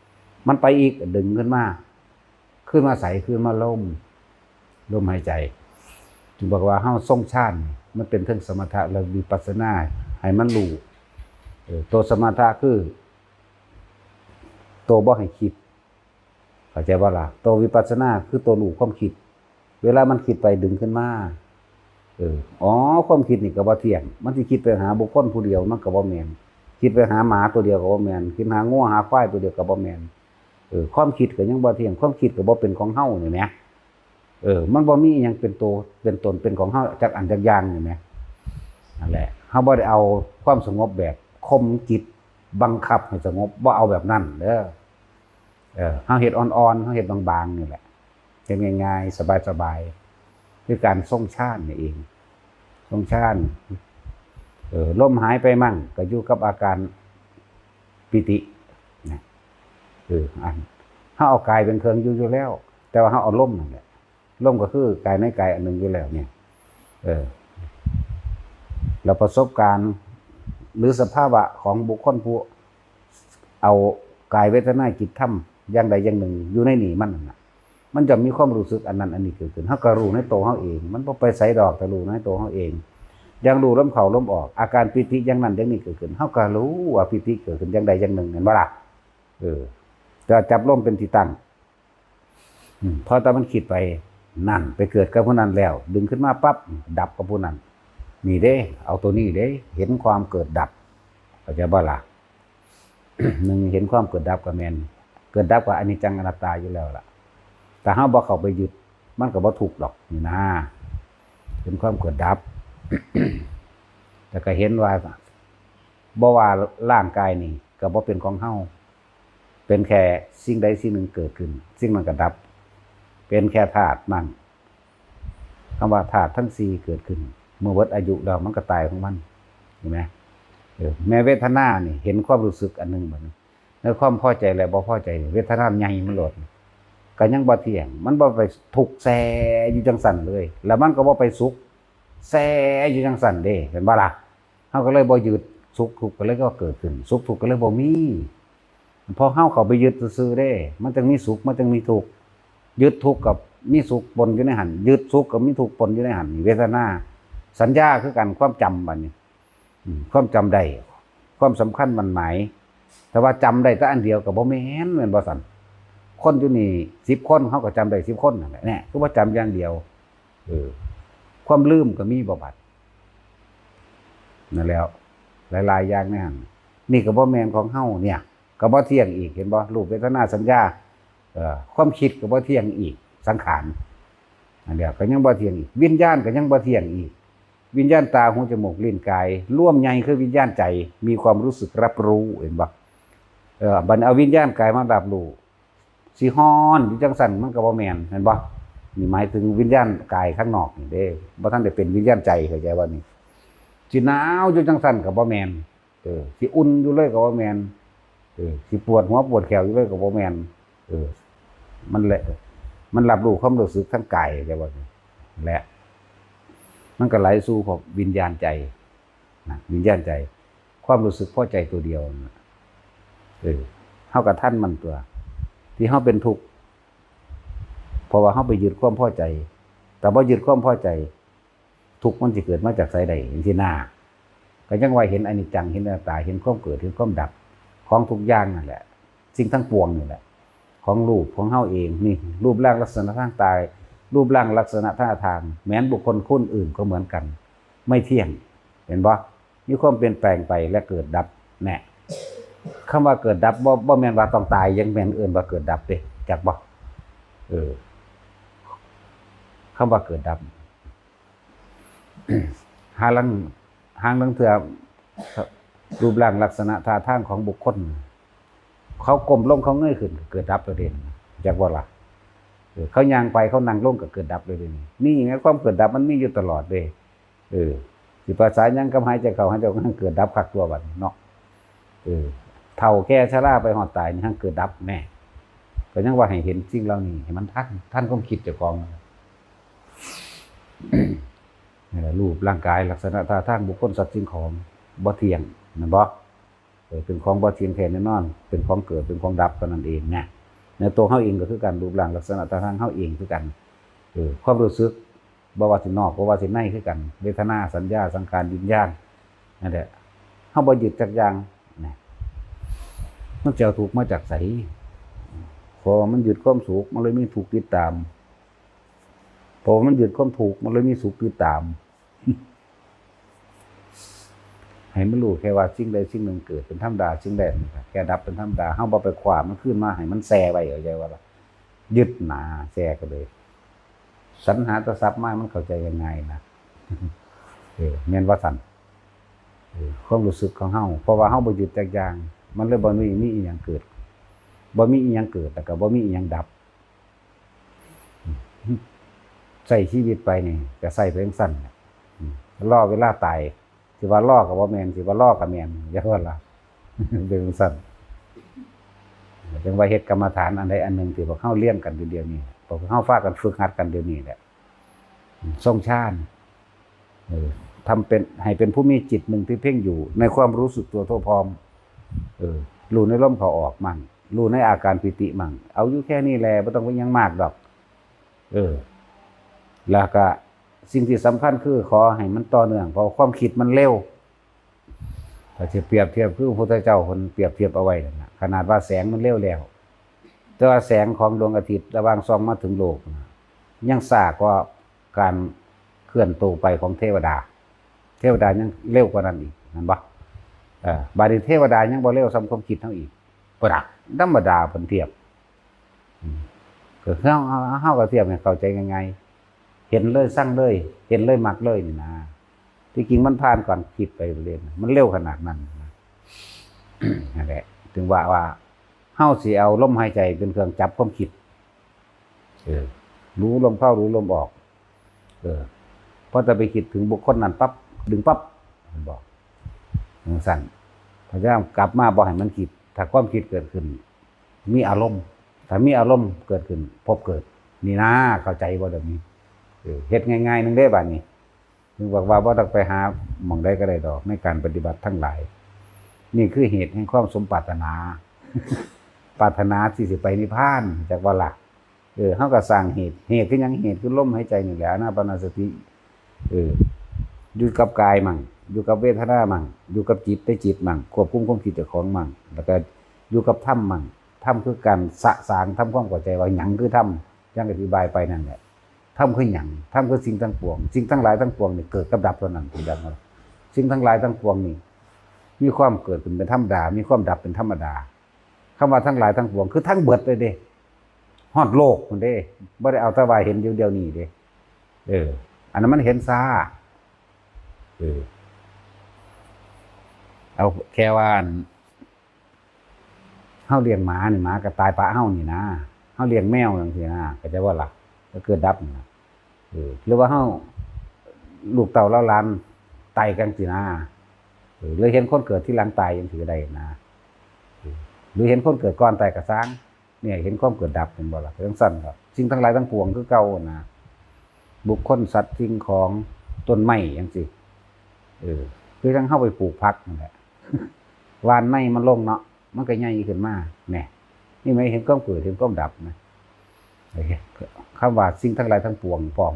มันไปอีก ดึงขึ้นมา ขึ้นมาใส ขึ้นมาลม ลมหายใจ จึงบอกว่าเฮาทรงฌานนี่ มันเป็นเทิงสมถะและวิปัสสนา ให้มันรู้ เออ ตัวสมถะคือ ตัวบ่ให้คิด เข้าใจบ่ล่ะ ตัววิปัสสนาคือตัวรู้ความคิด เวลามันคิดไปดึงขึ้นมา เออ อ๋อ ความคิดนี่ก็บ่เที่ยง มันสิคิดไปหาบุคคลผู้เดียวมันก็บ่แม่น คิดไปหาหมาตัวเดียวก็บ่แม่น คิดหางัวหาควายตัวเดียวก็บ่แม่น เออ ความคิดก็ยังบ่เที่ยง ความคิดก็บ่เป็นของเฮานี่แหม เออ มันบ่มีอิหยังเป็นตัว เป็นตน เป็นของเฮาจักอันจักอย่างนี่แหม นั่นแหละ เฮาบ่ได้เอาความสงบแบบข่มจิต บังคับให้สงบ บ่เอาแบบนั้นเด้อ เออ เฮาเฮ็ดอ่อนๆ เฮาเฮ็ดบางๆ นี่แหละ เฮ็ดง่ายๆ สบายๆ คือการทรงฌานนี่เอง ทรงฌาน เออ ลมหายไปมั่ง ก็อยู่กับอาการปีติ นะ เออ อัน เฮาเอากายเป็นเครื่องอยู่อยู่แล้ว แต่ว่าเฮาเอาลมนั่นแหละ ลมก็คือกายในกายอันหนึ่งอยู่แล้วเนี่ย เออ แล้วประสบการณ์ หรือสภาวะของบุคคลผู้เอากายเวทนาจิตธรรมอย่างใดอย่างหนึ่งอยู่ในนี่มันนั่นน่ะ มันจะมีความรู้สึกอันนั้นอันนี้เกิดขึ้น เฮาก็รู้ในตัวเฮาเอง มันบ่ไปไสดอก แต่รู้ในตัวเฮาเอง อย่างรู้ลมเข้าลมออก อาการปีติอย่างนั้นอย่างนี้เกิดขึ้น เฮาก็รู้ว่าปีติเกิดขึ้นอย่างใดอย่างหนึ่ง เห็นบ่ล่ะ? เออ แต่จับลมเป็นที่ตั้ง อืม พอแต่มันคิดไป นั่น ไปเกิดกับผู้นั้นแล้ว ดึงขึ้นมาปั๊บ ดับกับผู้นั้น นี่เด้ เอาตัวนี้เด้ เห็นความเกิดดับ เข้าใจบ่ล่ะ? หนึ่ง เห็นความเกิดดับก็แม่น เกิดดับก็อนิจจังอนัตตาอยู่แล้วล่ะ แต่เฮาบ่เข้าไปยึด มันก็บ่ทุกข์ดอก นี่นะ เห็นความเกิดดับ แต่ก็เห็นว่า บ่ว่าร่างกายนี่ก็บ่เป็นของเฮา เป็นแค่สิ่งใดสิ่งหนึ่งเกิดขึ้น สิ่งนั้นก็ดับ เป็นแค่ธาตุนั่น คำว่าธาตุทั้งสี่เกิดขึ้น เมื่อหมดอายุแล้วมันก็ตายของมัน เห็นไหม? เออ แม้เวทนานี่เห็นความรู้สึกอันหนึ่งบัดนี้ ในความพอใจและบ่พอใจนี่ เวทนาใหญ่มันโลด ก็ยังบ่เที่ยง มันบ่ไปทุกข์แซ่อยู่จังซั่นเลย แล้วมันก็บ่ไปสุขแซ่อยู่จังซั่นเด้ เห็นบ่ล่ะ? เฮาก็เลยบ่ยึด สุขทุกข์ก็เลยก็เกิดขึ้น สุขทุกข์ก็เลยบ่มี เพราะเฮาเข้าไปยึดซื่อๆเด้ มันจึงมีสุข มันจึงมีทุกข์ ยึดทุกข์กับมีสุขปนอยู่ในหั่น ยึดสุขกับมีทุกข์ปนอยู่ในหั่น นี่เวทนา สัญญาคือกัน ความจำบัดนี้ อืม ความจำได้ ความสำคัญหมั้นหมาย แต่ว่าจำได้แต่อันเดียวก็บ่แม่น แม่นบ่ซั่น? คนอยู่นี่สิบคน เฮาก็จำได้สิบคนนั่นแหละ แน่ คือว่าจำอย่างเดียว เออ ความลืมก็มีบ่บัด นั่นแหล้ว หลายๆอย่างในหั่น นี่ก็บ่แม่นของเฮาเนี่ย ก็บ่เที่ยงอีก เห็นบ่? รูป เวทนา สัญญา เอ่อ ความคิดก็บ่เที่ยงอีก สังขาร อันเดียวก็ยังบ่เที่ยงอีก วิญญาณก็ยังบ่เที่ยงอีก วิญญาณตา หู จมูก ลิ้น กาย รวมใหญ่คือวิญญาณใจ มีความรู้สึกรับรู้ เห็นบ่? เออ บัดนี้เอาวิญญาณกายมารับรู้ สิฮ้อนอยู่จังซั่น มันก็บ่แม่น เห็นบ่? นี่หมายถึงวิญญาณกายข้างนอกนี่เด้ บ่ทันได้เป็นวิญญาณใจ เข้าใจบ่นี่? สิหนาวอยู่จังซั่นก็บ่แม่น เออ สิอุ่นอยู่เลยก็บ่แม่น เออ สิปวดหัวปวดแข้วอยู่เลยก็บ่แม่น เออ มันแหละ มันรับรู้ความรู้สึกทางกาย เข้าใจบ่นี่? แหละ มันก็ไหลสู่พวกวิญญาณใจ นะ วิญญาณใจ ความรู้สึกพอใจตัวเดียวน่ะ เออ เฮาก็ทันมันตัว ที่เฮาเป็นทุกข์ เพราะว่าเฮาไปยึดความพอใจ แต่บ่ยึดความพอใจ ทุกข์มันสิเกิดมาจากไสได้ จังซี้นา ก็ยังว่าเห็นอนิจจัง เห็นอนัตตา เห็นความเกิด เห็นความดับ ของทุกอย่างนั่นแหละ สิ่งทั้งปวงนี่แหละ ของรูปของเฮาเอง นี่ รูปร่างลักษณะทางกาย รูปร่างลักษณะท่าทาง แม้นบุคคลคนอื่นก็เหมือนกัน ไม่เที่ยง เห็นบ่? มีความเปลี่ยนแปลงไปและเกิดดับ แน่ คำว่าเกิดดับ บ่ บ่แม่นว่าต้องตาย ยังแม่นเอิ้นว่าเกิดดับเด้ จักบ่? เออ คำว่าเกิดดับ หาลาง หาลางเทื่อ รูปร่างลักษณะท่าทางของบุคคล เขาก้มลงเขาเงยขึ้น เกิดดับแล้วเด้ จักบ่ล่ะ? เออ เขาย่างไปเขานั่งลงก็เกิดดับเลยเด้ นี่ไง ความเกิดดับมันมีอยู่ตลอดเด้ เออ สิภาษาหยังกับหายใจเข้าหายใจออก มันเกิดดับคักตัวบัดนี้เนาะ เออ เฒ่าแก่ชราไปฮอดตายนี่ มันเกิดดับแน่ ก็ยังว่าให้เห็นสิ่งเหล่านี้ ให้มันทัน ทันความคิดเจ้าของ นี่แหละ รูปร่างกาย ลักษณะท่าทางบุคคลสัตว์สิ่งของ บ่เที่ยง แม่นบ่? เออ เป็นของบ่เที่ยงแท้แน่นอน เป็นของเกิด เป็นของดับเท่านั้นเองนะ ในตัวเฮาเองก็คือกัน รูปร่างลักษณะท่าทางเฮาเองคือกัน เออ ความรู้สึก บ่ว่าสินอก บ่ว่าสิในคือกัน เวทนา สัญญา สังขาร วิญญาณ นั่นแหละ เฮาบ่ยึดจักอย่างนะ มันสิเอาทุกข์มาจากไส? เพราะว่ามันยึดความสุข มันเลยมีทุกข์ติดตาม เพราะว่ามันยึดความทุกข์ มันเลยมีสุขติดตาม ให้มันรู้แค่ว่าสิ่งใดสิ่งหนึ่งเกิดเป็นธรรมดา สิ่งใดแค่ดับเป็นธรรมดา เฮาบ่ไปคว้ามันคืนมา ให้มันแช่ไว้ เข้าใจบ่ล่ะ? ยึดหนาแช่ก็เลย สรรหาแต่ทรัพย์มา มันเข้าใจง่ายๆนะ เออ แม่นว่าซั่น เออ ความรู้สึกของเฮา เพราะว่าเฮาบ่ยึดจักอย่าง มันเลยบ่มี มีอิหยังเกิด บ่มีอิหยังเกิด แล้วก็บ่มีอิหยังดับ ใช้ชีวิตไปนี่ก็ใช้ไปจั่งซั้นแหละ อืม รอเวลาตาย สิว่ารอก็บ่แม่น สิว่ารอก็แม่น อย่าว่าล่ะ เป็นจั่งซั้น จั่งว่าเฮ็ดกรรมฐานอันใดอันหนึ่งที่พวกเฮาเรียนกันอยู่เดี๋ยวนี้ พวกเฮาพากันฝึกหัดกันเดี๋ยวนี้แหละ อืม ทรงฌาน เออ ทำเป็นให้เป็นผู้มีจิตหนึ่งที่เพ่งอยู่ในความรู้สึกตัวทั่วพร้อม เออ รู้ในลมเข้าออกมั่ง รู้ในอาการปีติมั่ง เอาอยู่แค่นี้แหละ บ่ต้องไปหยังมากดอก เออ แล้วก็สิ่งที่สำคัญคือขอให้มันต่อเนื่อง เพราะความคิดมันเร็ว ถ้าสิเปรียบเทียบคือพระพุทธเจ้าเพิ่นเปรียบเทียบเอาไว้นั่นน่ะ ขนาดว่าแสงมันเร็วแล้ว แต่ว่าแสงของดวงอาทิตย์ระหว่างส่องมาถึงโลกน่ะ ยังช้ากว่าการเคลื่อนตัวไปของเทวดา เทวดายังเร็วกว่านั้นอีก แม่นบ่? เออ บาดนี้เทวดายังบ่เร็วส่ำความคิดเฮาอีก บ่ดะ ธรรมดาเพิ่นเทียบ อืม ก็คือเฮา เฮา เฮาก็เทียบให้เข้าใจง่ายๆ เห็นเลย ซังเลย เห็นเลย มักเลยนี่นะ ที่จริงมันผ่านก่อนคิดไปเลยนะ มันเร็วขนาดนั้นนะ นั่นแหละ ถึงว่า ว่าเฮาสิเอาลมหายใจเป็นเครื่องจับความคิด เออ รู้ลมเข้า รู้ลมออก เออ พอจะไปคิดถึงบุคคลนั้นปั๊บ ดึงปั๊บ เห็นบ่? จั่งซั้น พยายามกลับมาบ่ให้มันคิด ถ้าความคิดเกิดขึ้น มีอารมณ์ ถ้ามีอารมณ์เกิดขึ้น ภพเกิด นี่นะ เข้าใจบ่เดี๋ยวนี้? เออ เฮ็ดง่ายๆ หนึ่งเด้บาดนี้ ถึงบอกว่าบ่ต้องไปหาหม่องใดก็ได้ดอก ในการปฏิบัติทั้งหลาย นี่คือเหตุแห่งความสมปรารถนา ปรารถนาที่สิไปนิพพาน จักว่าล่ะ เออ เฮาก็สร้างเหตุ เหตุคือหยัง? เหตุคือลมหายใจนี่แหละ อานาปานสติ เออ อยู่กับกายมั่ง อยู่กับเวทนามั่ง อยู่กับจิตในจิตมั่ง ควบคุมความคิดเจ้าของมั่ง แล้วก็อยู่กับธรรมมั่ง ธรรมคือการสะสางทำความเข้าใจว่าหยังคือธรรม อย่างอธิบายไปนั่นแหละ ธรรมคือหยัง? ธรรมคือสิ่งทั้งปวง สิ่งทั้งหลายทั้งปวงนี่เกิดกับดับเท่านั้น ที่ดังนั้น สิ่งทั้งหลายทั้งปวงนี่ มีความเกิดขึ้นเป็นธรรมดา มีความดับเป็นธรรมดา คำว่าทั้งหลายทั้งปวง คือทั้งเบิดเลยเด้ ฮอดโลกพุ้นเด้ บ่ได้เอาแต่ว่าเห็นอยู่เดี๋ยวนี้เด้ เออ อันนั้นมันเห็นช้า เออ เอาแค่ว่าอัน เฮาเลี้ยงหมานี่ หมาก็ตายปะเฮานี่นะ เฮาเลี้ยงแมวจั่งซี้นะ เข้าใจบ่ล่ะ? ก็เกิดดับนี่นะ เออ หรือว่าเฮา ลูกเต้าเหล่าหลานตายจั่งซี้นะ เออ หรือเห็นคนเกิดทีหลังตายจั่งซี้ก็ได้นะ เออ หรือเห็นคนเกิดก่อนตายก็ซ่าง เนี่ย เห็นความเกิดดับ เห็นบ่ล่ะ? จั่งซั้นครับ สิ่งทั้งหลายทั้งปวงคือเก่านะ บุคคล สัตว์ สิ่งของ ต้นไม้จั่งซี้ เออ คือจั่งเฮาไปปลูกผักนั่นแหละ หว่านในมันลงเนาะ มันก็ใหญ่ขึ้นมา แหน่ นี่หมายเห็นความเกิด เห็นความดับนะ โอเค คำว่าสิ่งทั้งหลายทั้งปวงพร้อม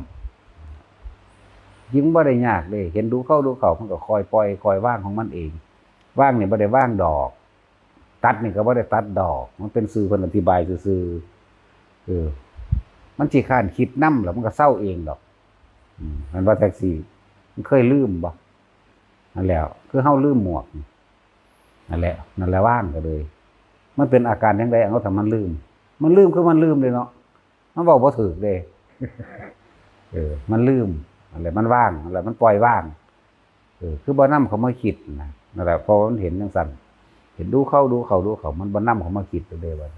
ยิ่งบ่ได้ยากเด้ เห็นดูเข้าดูเข้า มันก็ค่อยปล่อย ค่อยวางของมันเอง วางนี่บ่ได้วางดอก ตัดนี่ก็บ่ได้ตัดดอก มันเป็นชื่อเพิ่นอธิบายซื่อๆ เออ มันสิค้านคิดนำ แล้วมันก็เซาเองดอก อืม มันว่าจั่งซี้ มันเคยลืมบ่? นั่นแหละ คือเฮาลืมหมวก นั่นแหละ นั่นแหละ วางก็เลย มันเป็นอาการจั่งใด เอาถ้ามันลืม มันลืมคือมันลืมเลยเนาะ มันเว้าบ่ถูกเด้ เออ มันลืม นั่นแหละ มันวาง นั่นแหละ มันปล่อยวาง เออ คือบ่นำเข้ามาคิดนะ นั่นแหละ เพราะมันเห็นจั่งซั้น เห็นดูเข้า ดูเข้า ดูเข้า มันบ่นำเข้ามาคิดเด้ว่า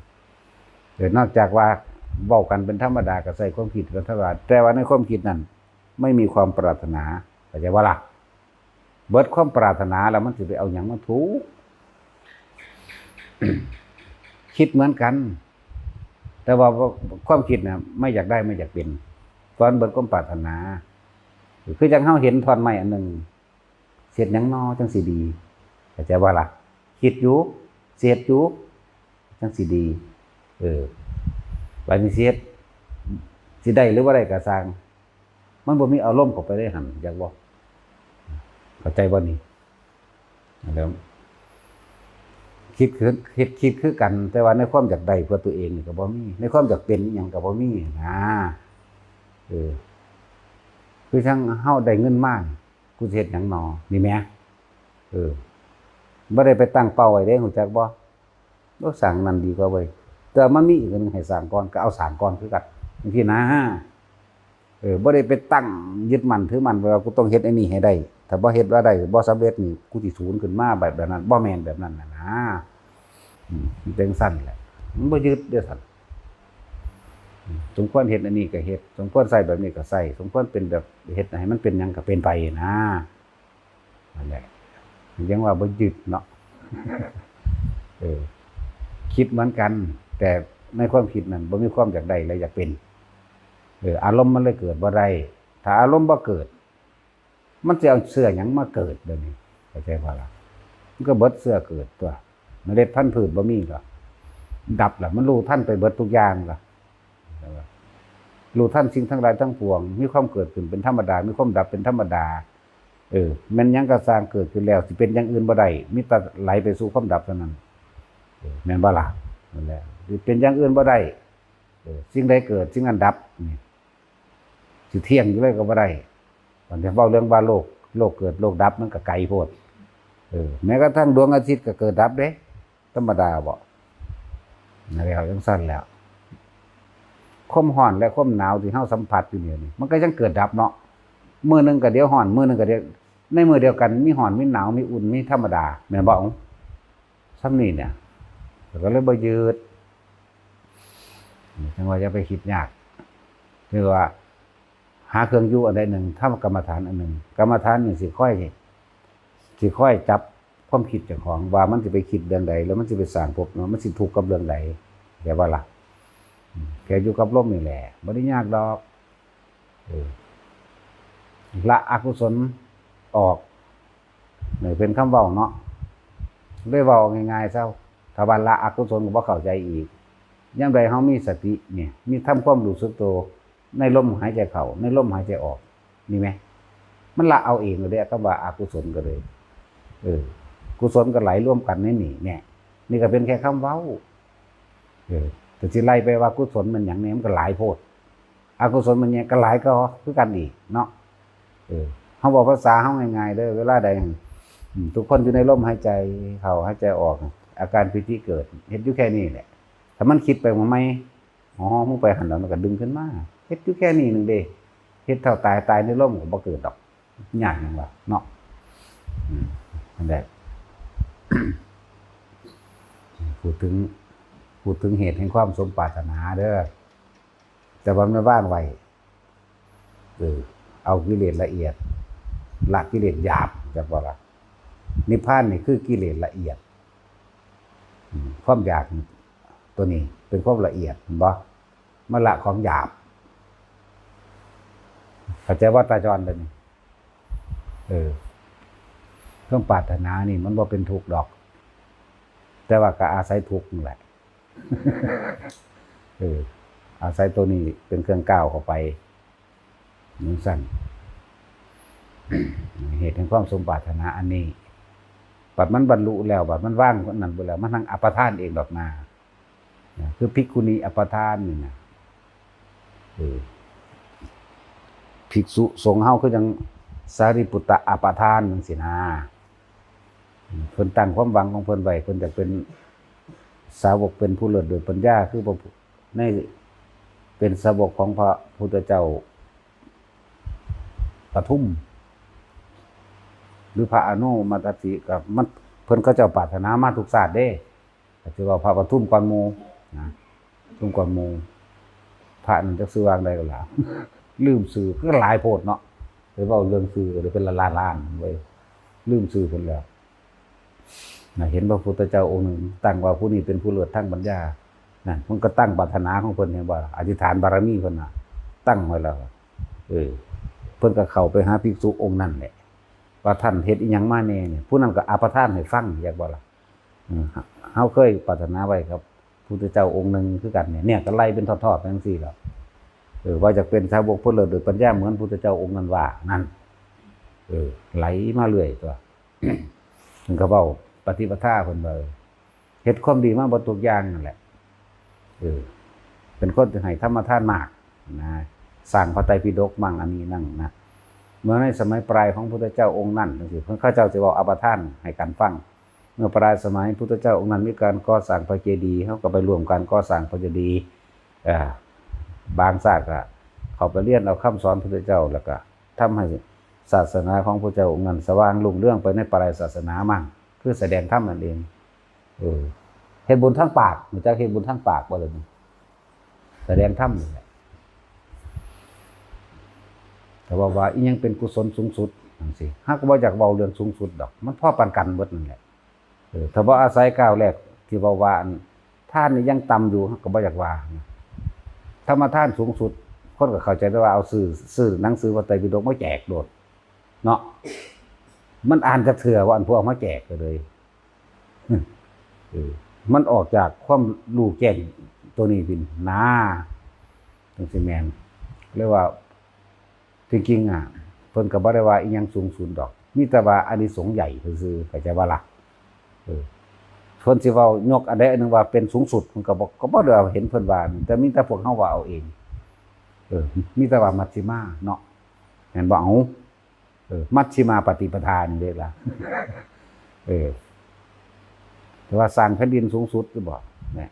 เออ นอกจากว่าเว้ากันเป็นธรรมดา ก็ใช้ความคิดเป็นธรรมดา แต่ว่าในความคิดนั้น ไม่มีความปรารถนา เข้าใจบ่ล่ะ? เบิดความปรารถนาแล้วมันสิไปเอาหยังมาถูก คิดเหมือนกัน แต่ว่าความคิดน่ะ ไม่อยากได้ ไม่อยากเป็น ตอนเบิดความปรารถนา คือจั่งเฮาเห็นท่อนไม้อันหนึ่ง เฮ็ดหยังน้อจั่งสิดี เข้าใจบ่ล่ะ? คิดอยู่ สิเฮ็ดอยู่ จั่งสิดี เออ บาดนี้สิเฮ็ด สิได้หรือบ่ได้ก็ซ่าง มันบ่มีอารมณ์เข้าไปในหั่น จักบ่ เข้าใจบ่นี่? แล้ว คิดคือ คิด คิดคือกัน แต่ว่าในความอยากได้เพื่อตัวเองนี่ก็บ่มี ในความอยากเป็นอิหยังก็บ่มีนะ เออ คือจั่งเฮาได้เงินมา กูสิเฮ็ดหยังน้อ นี่แหม เออ บ่ได้ไปตั้งเป้าไว้เด้ ฮู้จักบ่? โอ้ สร้างนั่นดีกว่าเว้ย แต่มันมีอีกอันหนึ่งให้สร้างก่อน ก็เอาสร้างก่อนคือกัน จั่งซี้นะ เออ บ่ได้ไปตั้งยึดมั่นถือมั่นไว้ว่ากูต้องเฮ็ดอันนี้ให้ได้ ถ้าบ่เฮ็ดบ่ได้ บ่สำเร็จนี่ กูสิสูนขึ้นมาแบบ แบบนั้น บ่แม่นแบบนั้นน่ะนะ อืม มันเป็นจั่งซั้นแหละ มันบ่ยึดเด้อซั้น อืม สมควรเฮ็ดอันนี้ก็เฮ็ด สมควรใช้แบบนี้ก็ใช้ สมควรเป็นแบบ เฮ็ดให้มันเป็นหยังก็เป็นไปนะ นั่นแหละ ยังว่าบ่ยึดเนาะ เออ คิดเหมือนกัน แต่ในความคิดนั้นบ่มีความอยากได้และอยากเป็น เออ อารมณ์มันเลยเกิดบ่ได้ ถ้าอารมณ์บ่เกิด มันสิเอาเชื้อหยังมาเกิดเดี๋ยวนี้ เข้าใจบ่ล่ะ? มันก็เบิดเชื้อเกิดตัว เมล็ดพันธุ์พืชบ่มีก็ดับละ มันรู้ทันไปเบิดทุกอย่างละ รู้ทันสิ่งทั้งหลายทั้งปวง มีความเกิดขึ้นเป็นธรรมดา มีความดับเป็นธรรมดา เออ แม่นหยังก็ซ่างเกิดขึ้นแล้ว สิเป็นอย่างอื่นบ่ได้ มีแต่ไหลไปสู่ความดับเท่านั้น เออ แม่นบ่ล่ะ? นั่นแหละ สิเป็นอย่างอื่นบ่ได้ เออ สิ่งใดเกิด สิ่งนั้นดับ นี่ สิเที่ยงอยู่เลยก็บ่ได้ มันจะเว้าเรื่องว่าโลก โลกเกิดโลกดับมันก็ไกลโพด เออ แม้กระทั่งดวงอาทิตย์ก็เกิดดับเด้ ธรรมดาบ่ นั่นแหละ จังซั่นแหล้ว ความร้อนและความหนาวที่เฮาสัมผัสอยู่เดี๋ยวนี้ มันก็ยังเกิดดับเนาะ มื้อหนึ่งก็เดี๋ยวร้อน มื้อหนึ่งก็เดี๋ยว ในมื้อเดียวกันมีร้อน มีหนาว มีอุ่น มีธรรมดา แม่นบ่? ส่ำนี้เนี่ย ก็เลยบ่ยึด จั่งว่าอย่าไปคิดยาก คือว่า หาเครื่องอยู่อันใดหนึ่ง ทำกรรมฐานอันหนึ่ง กรรมฐานนี่สิคอย สิคอยจับความคิดเจ้าของ ว่ามันสิไปคิดเรื่องใด แล้วมันสิไปสร้างภพเนาะ มันสิทุกข์กับเรื่องใด เข้าใจบ่ล่ะ? อืม แค่อยู่กับลมนี่แหละ บ่ได้ยากดอก เออ ละอกุศลออก นี่เป็นคำเว้าเนาะ เลยเว้าง่ายๆซะ ถ้าว่าละอกุศลก็บ่เข้าใจอีก ยามใดเฮามีสติเนี่ย มีทำความรู้สึกตัวในลมหายใจเข้า ในลมหายใจออก นี่แหม มันละเอาเองเลยเด้ คำว่าอกุศลก็เลย เออ กุศลก็ไหลรวมกันในนี่ เนี่ย นี่ก็เป็นแค่คำเว้า เออ แต่สิไล่ไปว่ากุศลมันหยังเนี่ย มันก็หลายโพด อกุศลมันเนี่ยก็หลายก็คือกันอีกเนาะ เออ เฮาเว้าภาษาเฮาง่ายๆเด้อ เวลาใด อืม ทุกคนอยู่ในลมหายใจเข้าหายใจออก อาการปีติเกิด เฮ็ดอยู่แค่นี้แหละ ถ้ามันคิดไปมันไม่ อ๋อ มึงไปหั่นแล้วมันก็ดึงขึ้นมา เฮ็ดอยู่แค่นี้หนึ่งเด้ เฮ็ดเท่าตาย ตายในลมก็บ่เกิดดอก ยากหยังวะเนาะ อืม นั่นแหละ พูดถึง พูดถึงเหตุแห่งความสมปรารถนาเด้อ แต่ว่ามันว่างไว้ เออ เอากิเลสละเอียด ละกิเลสหยาบ จักบ่ล่ะ? นิพพานนี่คือกิเลสละเอียด อืม ความอยากนี่ ตัวนี้เป็นความละเอียด เห็นบ่? มาละของหยาบ เข้าใจว่าตาจรเดี๋ยวนี้ เออ ความปรารถนานี่มันบ่เป็นทุกข์ดอก แต่ว่าก็อาศัยทุกข์นั่นแหละ เออ อาศัยตัวนี้เป็นเครื่องก้าวเข้าไป จั่งซั้น เหตุแห่งความสมปรารถนาอันนี้ บัดมันบรรลุแล้ว บัดมันวางอันนั้นไปแล้ว มันทั้งอัปทานเองดอกนา นะ คือภิกขุณีอัปทานนี่นะ เออ ภิกษุสงฆ์เฮาคือจั่งสารีปุตตะอัปทานจั่งซี้นะ เพิ่นตั้งความหวังของเพิ่นไว้ เพิ่นอยากเป็นสาวก เป็นผู้เลิศด้วยปัญญา คือพระพุ- ใน เป็นสาวกของพระพุทธเจ้าปทุม หรือพระอนุมัตติ ก็มัน เพิ่นเขาเจ้าปรารถนามาทุกชาติเด้ ก็สิว่าพระปทุมก่อนหมู่นะ ปทุมก่อนหมู่ พระนั่นจักชื่อว่าจั่งใดก็แล้ว ลืมชื่อ คือหลายโพดเนาะ ไปเว้าเรื่องชื่อก็เลยเป็นล้านๆเว้ย ลืมชื่อเพิ่นแล้ว นะ เห็นพระพุทธเจ้าองค์หนึ่งตั้งว่าผู้นี้เป็นผู้เลิศทางปัญญา นั่น มันก็ตั้งปรารถนาของเพิ่น เห็นบ่ล่ะ? อธิษฐานบารมีเพิ่นน่ะ ตั้งไว้แล้ว เออ เพิ่นก็เข้าไปหาภิกษุองค์นั้นแหละ ว่าท่านเฮ็ดอิหยังมาแน่เนี่ย ผู้นั้นก็อัปทานให้ฟัง อยากบ่ล่ะ? อืม เฮาเคยปรารถนาไว้กับพุทธเจ้าองค์หนึ่งคือกันเนี่ย เนี่ยก็ไล่เป็นทอดๆไปจั่งซี้แหล้ว เออ ว่าอยากเป็นสาวกผู้เลิศด้วยปัญญาเหมือนพุทธเจ้าองค์นั้นว่า นั่น เออ ไหลมาเรื่อยตัว เพิ่นก็เว้าปฏิปทาเพิ่นว่า เฮ็ดความดีมาเบิดทุกอย่างนั่นแหละ เออ เป็นคนที่ให้ธรรมทานมากนะ สร้างพระไตรปิฎกมั่งอันนี้นั่นนะ เมื่อในสมัยปลายของพุทธเจ้าองค์นั้นจั่งซี้ เพิ่น เขาเจ้าสิเว้าอัปทานให้กันฟัง เมื่อปลายสมัยพุทธเจ้าองค์นั้นมีการก่อสร้างพระเจดีย์ เฮาก็ไปร่วมกันก่อสร้างพระเจดีย์ อ่า บางชาติก็เข้าไปเรียนเอาคำสอนพุทธเจ้า แล้วก็ทำให้ศาสนาของพุทธเจ้าองค์นั้นสว่างรุ่งเรืองไปในปลายศาสนามั่ง คือแสดงธรรมนั่นเอง เออ เฮ็ดบุญทางปาก รู้จักเฮ็ดบุญทางปากบ่ล่ะนี่? แสดงธรรมนี่แหละ แต่ว่า ว่าอิหยังเป็นกุศลสูงสุดจั่งซี้ เฮาก็บ่อยากเว้าเรื่องสูงสุดดอก มันพอปานกันเบิดนั่นแหละ เออ ถ้าบ่อาศัยก้าวแรกที่เว้าว่าอัน ทานนี่ยังต่ำอยู่ เฮาก็บ่อยากว่า ธรรมทานสูงสุด คนก็เข้าใจแต่ว่าเอาซื้อ ซื้อหนังสือพระไตรปิฎกมาแจกโลด เนาะ มันอ่านจักเทื่อว่าอันพวกมาแจกก็เลย เออ มันออกจากความรู้แจ้งตัวนี้เป็นหนา จังสิแม่น เรียกว่า จริงๆ อ่ะ เพิ่นก็บ่ได้ว่าอีหยังสูงสุดดอก มีแต่ว่าอานิสงส์ใหญ่ซื่อๆ เข้าใจบ่ล่ะ เออ เพิ่นสิเว้ายกอันใดอันหนึ่งว่าเป็นสูงสุด มันก็บ่ ก็บ่ได้เห็นเพิ่นว่า แต่มีแต่พวกเฮาว่าเอาเอง เออ มีแต่ว่ามัชฌิมาเนาะ แม่นบ่ เอา เออ มัชฌิมาปฏิปทานี่เด้ล่ะ เออ แต่ว่าสร้างแผ่นดินสูงสุดหรือบ่ เนี่ย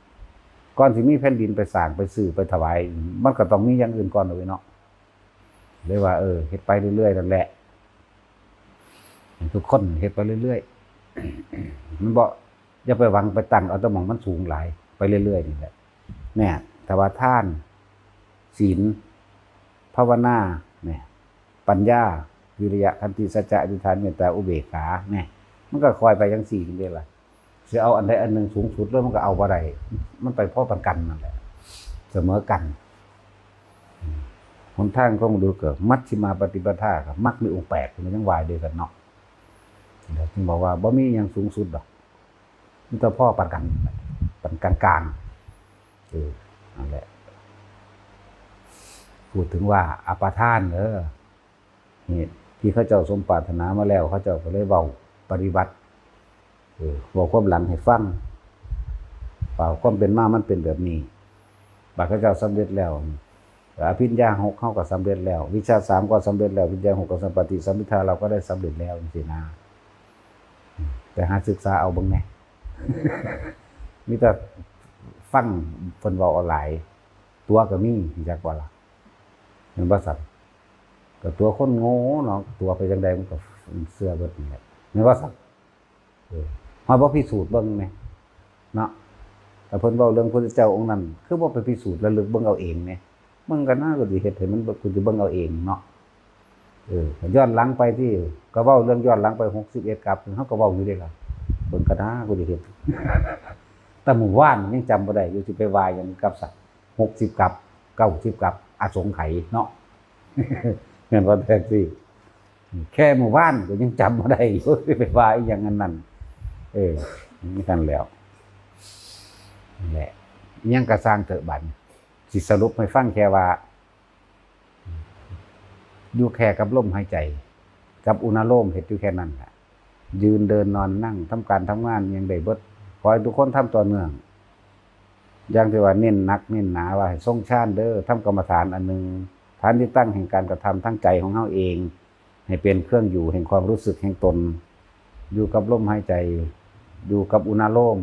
ก่อนสิมีแผ่นดินไปสร้าง ไปซื้อ ไปถวาย มันก็ต้องมีอย่างอื่นก่อนเลยเนาะ เลยว่า เออ เฮ็ดไปเรื่อยๆ นั่นแหละ ให้ทุกคนเฮ็ดไปเรื่อยๆ มันบ่ อย่าไปหวังไปตั้งเอาแต่หม่องมันสูงหลาย ไปเรื่อยๆ นี่แหละ เนี่ย แต่ว่าทาน ศีล ภาวนา เนี่ย ปัญญา วิริยะ ขันติ สัจจะ อธิษฐาน เมตตา อุเบกขา เนี่ย มันก็ค่อยไปจังซี่นี่เด้ล่ะ สิเอาอันใดอันหนึ่งสูงสุดเลยมันก็เอาบ่ได้ มันไปพอปานกันนั่นแหละ เสมอกัน หนทางของมนุษย์ก็มัชฌิมาปฏิปทา ก็มรรคมีองค์แปด มันยังว่าเดียวกันเนาะ แล้วจึงบอกว่าบ่มีหยังสูงสุดดอก มีแต่พอปานกัน ปานกลางๆ เออ นั่นแหละ พูดถึงว่าอัปปทานเด้อ นี่ ที่เขาเจ้าสมปรารถนามาแล้ว เขาเจ้าก็เลยเว้าปฏิบัติ เออ เว้าความหลังให้ฟัง ว่าความเป็นมามันเป็นแบบนี้ บัดเขาเจ้าสำเร็จแล้ว อภิญญาหกเขาก็สำเร็จแล้ว วิชชาสามก็สำเร็จแล้ว อภิญญาหกก็สำเร็จ ปฏิสัมภิทาเราก็ได้สำเร็จแล้วจังซี้นะ ไปหาศึกษาเอาเบิ่งแหน่ มีแต่ฟังเพิ่นเว้าเอาหลาย ตั๋วก็มี รู้จักบ่ล่ะ แม่นบ่ซั่น ก็ตั๋วคนโง่เนาะ ตั๋วไปจั่งใดมันก็เชื่อเบิดนั่นแหละ แม่นบ่ซั่น เออ ฮอดบ่พิสูจน์เบิ่งแหน่ เนาะ แต่เพิ่นเว้าเรื่องพุทธเจ้าองค์นั้น คือบ่ไปพิสูจน์ระลึกเบิ่งเอาเองแหน่ เบิ่งก็น่า ก็สิเฮ็ดให้มันเบิ่ง กูสิเบิ่งเอาเองเนาะ เออ ย้อนหลังไปที่ ก็เว้าเรื่องย้อนหลังไปหกสิบเอ็ดกลับ เฮาก็เว้าอยู่เด้ล่ะ เบิ่งก็น่า กูสิเฮ็ด แต่มื้อวานยังจำบ่ได้อยู่ สิไปว่าหยังกับสัตว์ หกสิบกลับ เก้าสิบกลับ อสงไขยเนาะ แม่นบ่แท็กซี่ แค่มื้อวานก็ยังจำบ่ได้อยู่ สิไปว่าอีหยังอันนั้น เออ นี่กันแล้ว นั่นแหละ อิหยังก็ซ่างเถอะบัดนี้ สิสรุปให้ฟังแค่ว่า อยู่แค่กับลมหายใจ กับอุณาโลม เฮ็ดอยู่แค่นั้นล่ะ ยืนเดินนอนนั่ง ทำการทำงานอิหยังได้เบิด ขอให้ทุกคนทำต่อเนื่อง อย่างที่ว่าเน้นหนักเน้นหนาว่าให้ทรงฌานเด้อ ทำกรรมฐานอันหนึ่ง ฐานที่ตั้งแห่งการกระทำทั้งใจของเฮาเอง ให้เป็นเครื่องอยู่แห่งความรู้สึกแห่งตน อยู่กับลมหายใจ อยู่กับอุณาโลม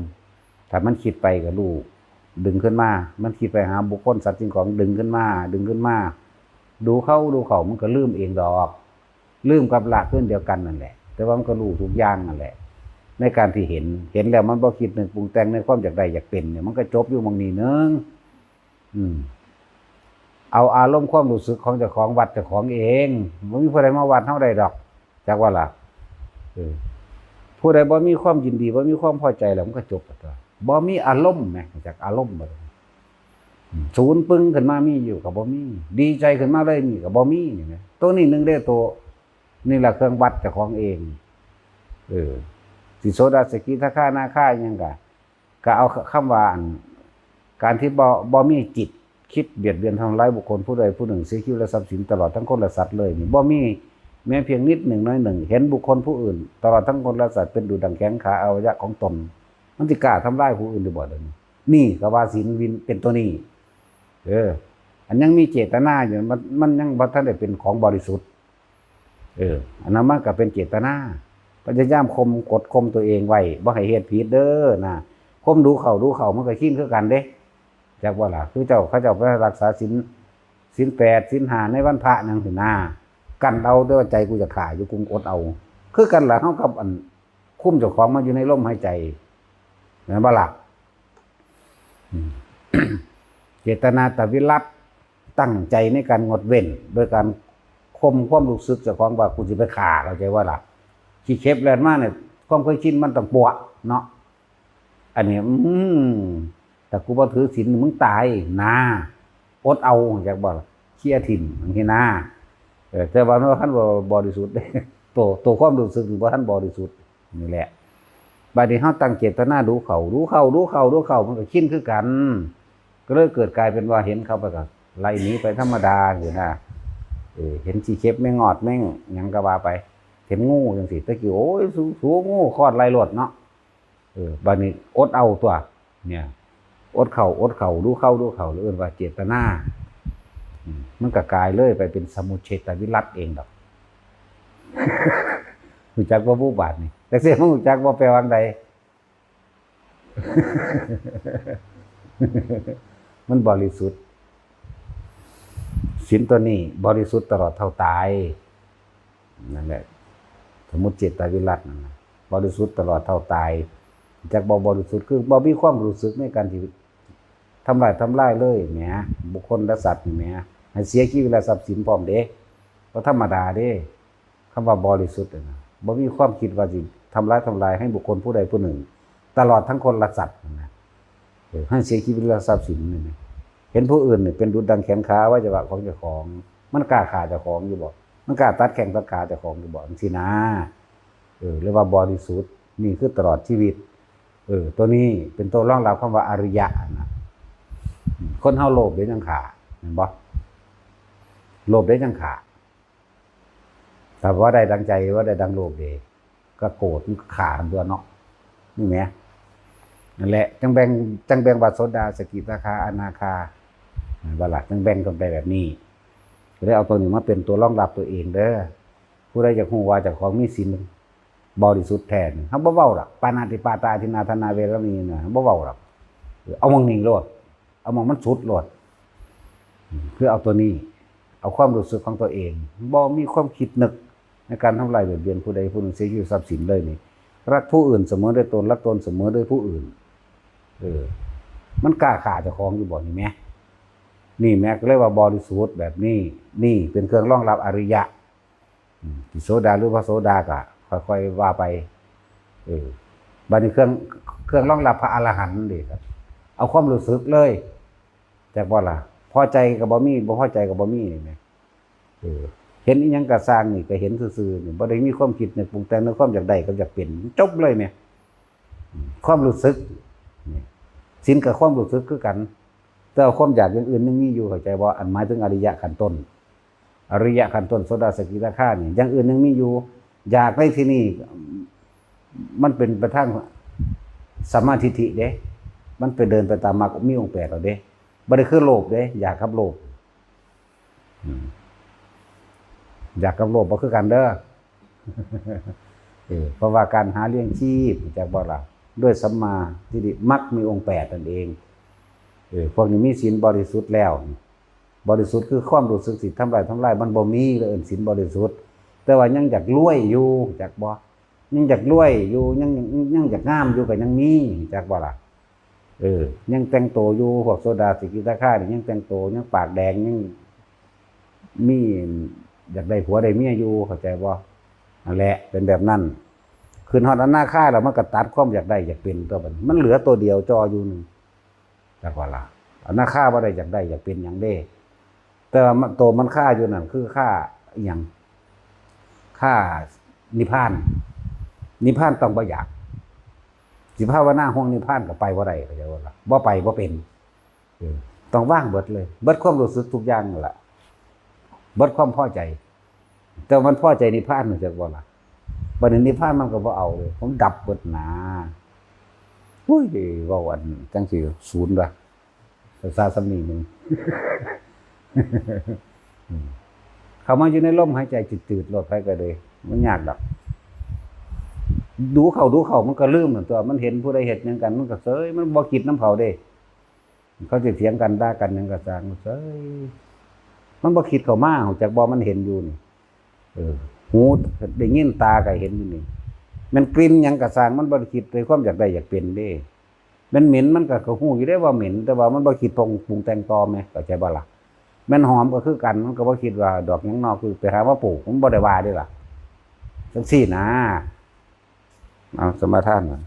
ถ้ามันคิดไปก็รู้ ดึงขึ้นมา มันคิดไปหาบุคคลสัตว์สิ่งของ ดึงขึ้นมา ดึงขึ้นมา ดูเขาดูเขา มันก็ลืมเองดอก ลืมกับละขึ้นเดียวกันนั่นแหละ แต่ว่ามันก็รู้ทุกอย่างนั่นแหละ ในการที่เห็น เห็นแล้วมันบ่คิดนึกปรุงแต่งในความอยากได้อยากเป็นเนี่ย มันก็จบอยู่หม่องนี้เนึง อืม เอาอารมณ์ความรู้สึกของเจ้าของวัดเจ้าของเอง บ่มีผู้ใดมาวัดเฮาได้ดอก จักว่าล่ะ เออ ผู้ใดบ่มีความยินดี บ่มีความพอใจแล้วมันก็จบแล้วตัว บ่มีอารมณ์แหม จักอารมณ์บ่ อืม ศูนย์ปึ้งขึ้นมามีอยู่ก็บ่มี ดีใจขึ้นมาเลยมีก็บ่มี นี่นะ ตัวนี้หนึ่งเด้อ ตัว นี่แหละเครื่องวัดเจ้าของเอง เออ สิโสดา สกิทาคา นาคา อิหยังกะ ก็เอาคำว่าอัน การที่บ่ บ่มีจิตคิดเบียดเบียนทำร้ายบุคคลผู้ใดผู้หนึ่ง เสียชีวิตและทรัพย์สินตลอดทั้งคนและสัตว์เลยนี่ บ่มีแม้เพียงนิดหนึ่งน้อยหนึ่ง เห็นบุคคลผู้อื่น ตลอดทั้งคนและสัตว์เป็นดุจดั่งแข้งขาอวัยวะของตน มันสิกล้าทำร้ายผู้อื่นได้บ่เดี๋ยวนี้ นี่ก็ว่าศีลวินเป็นตัวนี้ เออ อันยังมีเจตนาอยู่ มัน มันยังบ่ทันได้เป็นของบริสุทธิ์ เออ อันนั้นมันก็เป็นเจตนา พยายามข่ม กดข่มตัวเองไว้ บ่ให้เฮ็ดผิดเด้อนะ ข่มดูเข้า ดูเข้า มันก็ชินคือกันเด้ จักว่าล่ะ คือเจ้า เขาเจ้าไปรักษาศีล ศีลแปด ศีลห้า ในวันพระนั่นสินะ กั้นเอาแต่ว่าใจกูจะฆ่าอยู่ กูอดเอา คือกันล่ะ เฮากับอันคุมเจ้าของมาอยู่ในลมหายใจ แม่นบ่ล่ะ อืม เจตนาตวิรัต ตั้งใจในการงดเว้น โดยการข่มความรู้สึกเจ้าของว่ากูสิไปฆ่า เข้าใจว่าล่ะ ขี้เข็บแล่นมาเนี่ย ความเคยชินมันต้องปวดเนาะ อันนี้ อืม แต่กูบ่ถือศีลมึงตายนะ อดเอา จักบ่ล่ะ เคลียร์ถิ่ม จังซี้นะ เออ แต่ว่ามันบ่ทันบ่บริสุทธิ์เด้ ตัว ตัวความรู้สึกนี่บ่ทันบริสุทธิ์ นี่แหละ บัดนี้เฮาตั้งเจตนาดูเข้า ดูเข้า ดูเข้า ดูเข้า มันก็ชินคือกัน ก็เลยเกิดกลายเป็นว่าเห็นเข้าไปก็ไล่หนีไปธรรมดาอยู่นะ เออ เห็นขี้เข็บแมงงอดแมงหยังก็ว่าไป เห็นงูจังซี่ แต่กี้ โอ้ย สู สู งูคอดไล่โลดเนาะ เออ บัดนี้อดเอาตัว เนี่ย อดเข้า อดเข้า ดูเข้า ดูเข้า เอิ้นว่าเจตนา อืม มันก็กลายเลยไปเป็นสมุจเฉทวิรัตติเองดอก รู้จักบ่บุบาทนี่ แต่เสียมันรู้จักบ่แปลว่าใด มันบริสุทธิ์ ศีลตัวนี้บริสุทธิ์ตลอดเท่าตาย นั่นแหละ สมุจเฉทวิรัตตินั่นนะ บริสุทธิ์ตลอดเท่าตาย จักบ่บริสุทธิ์ คือบ่มีความรู้สึกในการที่ทำลาย ทำลายเลยแหม บุคคลและสัตว์นี่แหม ให้เสียชีวิตและทรัพย์สินพร้อมเด้ บ่ธรรมดาเด้ คำว่าบริสุทธิ์น่ะนะ บ่มีความคิดว่าสิทำลาย ทำลายให้บุคคลผู้ใดผู้หนึ่ง ตลอดทั้งคนและสัตว์นะ เออ ให้เสียชีวิตและทรัพย์สินนี่นะ เห็นผู้อื่นนี่เป็นดุจดังแขนขาอวัยวะของเจ้าของ มันกล้าฆ่าเจ้าของอยู่บ่ มันกล้าตัดแข้งตัดขาเจ้าของอยู่บ่ จังซี้นะ เออ เรียกว่าบริสุทธิ์ นี่คือตลอดชีวิต เออ ตัวนี้เป็นตัวรองรับคำว่าอริยะนะ คนเฮาโลภเด้จั่งฆ่า แม่นบ่ โลภเด้จั่งฆ่า ถ้าบ่ได้ดังใจ บ่ได้ดังโลภเด้ ก็โกรธ มันฆ่ากันตั่วเนาะ นี่แหม นั่นแหละ จั่งแบ่ง จั่งแบ่งว่าโสดา สกิทาคา อนาคา แม่นบ่ล่ะ จั่งแบ่งกันไปแบบนี้ ก็เลยเอาตัวนี้มาเป็นตัวรองรับตัวเองเด้อ ผู้ใดอยากรู้ว่าเจ้าของมีศีลบริสุทธิ์แท้นี่ เฮาบ่เว้าดอก ปาณาติปาตา ทินนาทานา เวรมณีนะ เฮาบ่เว้าดอก เอาหม่องนี้โลด เอาหม่องมันสุดโลด อืม คือเอาตัวนี้ เอาความรู้สึกของตัวเอง บ่มีความคิดนึกในการทำลายเบียดเบียนผู้ใดผู้หนึ่ง เสียชีวิตทรัพย์สินเลยนี่ รักผู้อื่นเสมอด้วยตน รักตนเสมอด้วยผู้อื่น เออ มันกล้าฆ่าเจ้าของอยู่บ่ นี่แหม นี่แหม ก็เลยว่าบริสุทธิ์แบบนี้ นี่เป็นเครื่องรองรับอริยะ อืม สิโสดาหรือพระโสดาก็ค่อยๆว่าไป เออ บัดนี้เครื่อง เครื่องรองรับพระอรหันต์เด้ครับ เอาความรู้สึกเลย จักบ่ล่ะ พอใจก็บ่มี บ่พอใจก็บ่มี นี่แหม เออ เห็นอิหยังก็ซ่างนี่ ก็เห็นซื่อๆนี่ บ่ได้มีความคิดนึกปรุงแต่งในความอยากได้กับอยากเป็น จบเลยแหม อืม ความรู้สึก นี่ ศีลกับความรู้สึกคือกัน แต่ว่าความอยากอย่างอื่นยังมีอยู่ เข้าใจบ่ อันหมายถึงอริยะขั้นต้น อริยะขั้นต้น โสดา สกิทาคานี่ อย่างอื่นยังมีอยู่ อยากในที่นี่ มันเป็นไปทางสัมมาทิฏฐิเด้ มันไปเดินไปตามมรรคมีองค์แปดแล้วเด้ บ่ได้คือโลภเด้ อยากกับโลภ อืม อยากกับโลภบ่คือกันเด้อ เออ เพราะว่าการหาเลี้ยงชีพ จักบ่ล่ะ ด้วยสัมมาทิฏฐิ มรรคมีองค์แปดนั่นเอง เออ พวกนี้มีศีลบริสุทธิ์แล้ว บริสุทธิ์คือความรู้สึกสิทำลาย ทำลาย มันบ่มีเลย เอิ้นศีลบริสุทธิ์ แต่ว่ายังอยากรวยอยู่ จักบ่ ยังอยากรวยอยู่ ยัง ยังอยากงามอยู่ก็ยังมี จักบ่ล่ะ เออ ยังแต่งตัวอยู่ พวกโสดา สกิทาคานี่ยังแต่งตัว ยังปากแดง ยังมี อยากได้ผัวได้เมียอยู่ เข้าใจบ่ นั่นแหละ เป็นแบบนั้น ขึ้นฮอดอนาคาแล้วมันก็ตัดความอยากได้อยากเป็นตัวบัดนี้ มันเหลือตัวเดียวจ่ออยู่หนึ่ง จักว่าล่ะ อนาคาบ่ได้อยากได้อยากเป็นหยังเด้ แต่ว่ามัน ตัวมันคาอยู่นั่นคือคาอิหยัง คานิพพาน นิพพานต้องบ่อยาก สิภาวนาห่วงนิพพานก็ไปบ่ได้ เข้าใจบ่ล่ะ บ่ไปบ่เป็น เออ ต้องวางเบิดเลย เบิดความรู้สึกทุกอย่างนั่นล่ะ เบิดความพอใจ แต่มันพอใจนิพพาน รู้จักบ่ล่ะ บัดนี้นิพพานมันก็บ่เอาเลย ผมดับเบิดหนา อุ้ย เว้าอันจังสิศูนย์ว่ะ ภาษาสำนีหนึ่ง อืม เข้ามาอยู่ในลมหายใจจืดๆ โลด ไผก็เลย มันยากดอก ดูเข้าดูเข้ามันก็ลืมนั่นตัว มันเห็นผู้ใดเฮ็ดหยังกัน มันก็เสย มันบ่คิดนำเขาเด้ เขาสิเถียงกันด่ากันหยังก็ซ่าง เสย มันบ่คิดเข้ามา รู้จักบ่ มันเห็นอยู่นี่ เออ หูได้ยิน ตาก็เห็นอยู่นี่ แม่นกลิ่นหยังก็ซ่าง มันบ่ได้คิดด้วยความอยากได้อยากเป็นเด้ แม่นเหม็น มันก็ ก็ฮู้อยู่เด้ว่าเหม็น แต่ว่ามันบ่คิดปรุง ปรุงแต่งต่อแหม เข้าใจบ่ล่ะ แม่นหอมก็คือกัน มันก็บ่คิดว่าดอกหยังนอก คือไปหามาปลูก มันบ่ได้ว่าเด้ล่ะ จังซี้นะ เอาสมาทานหน่อย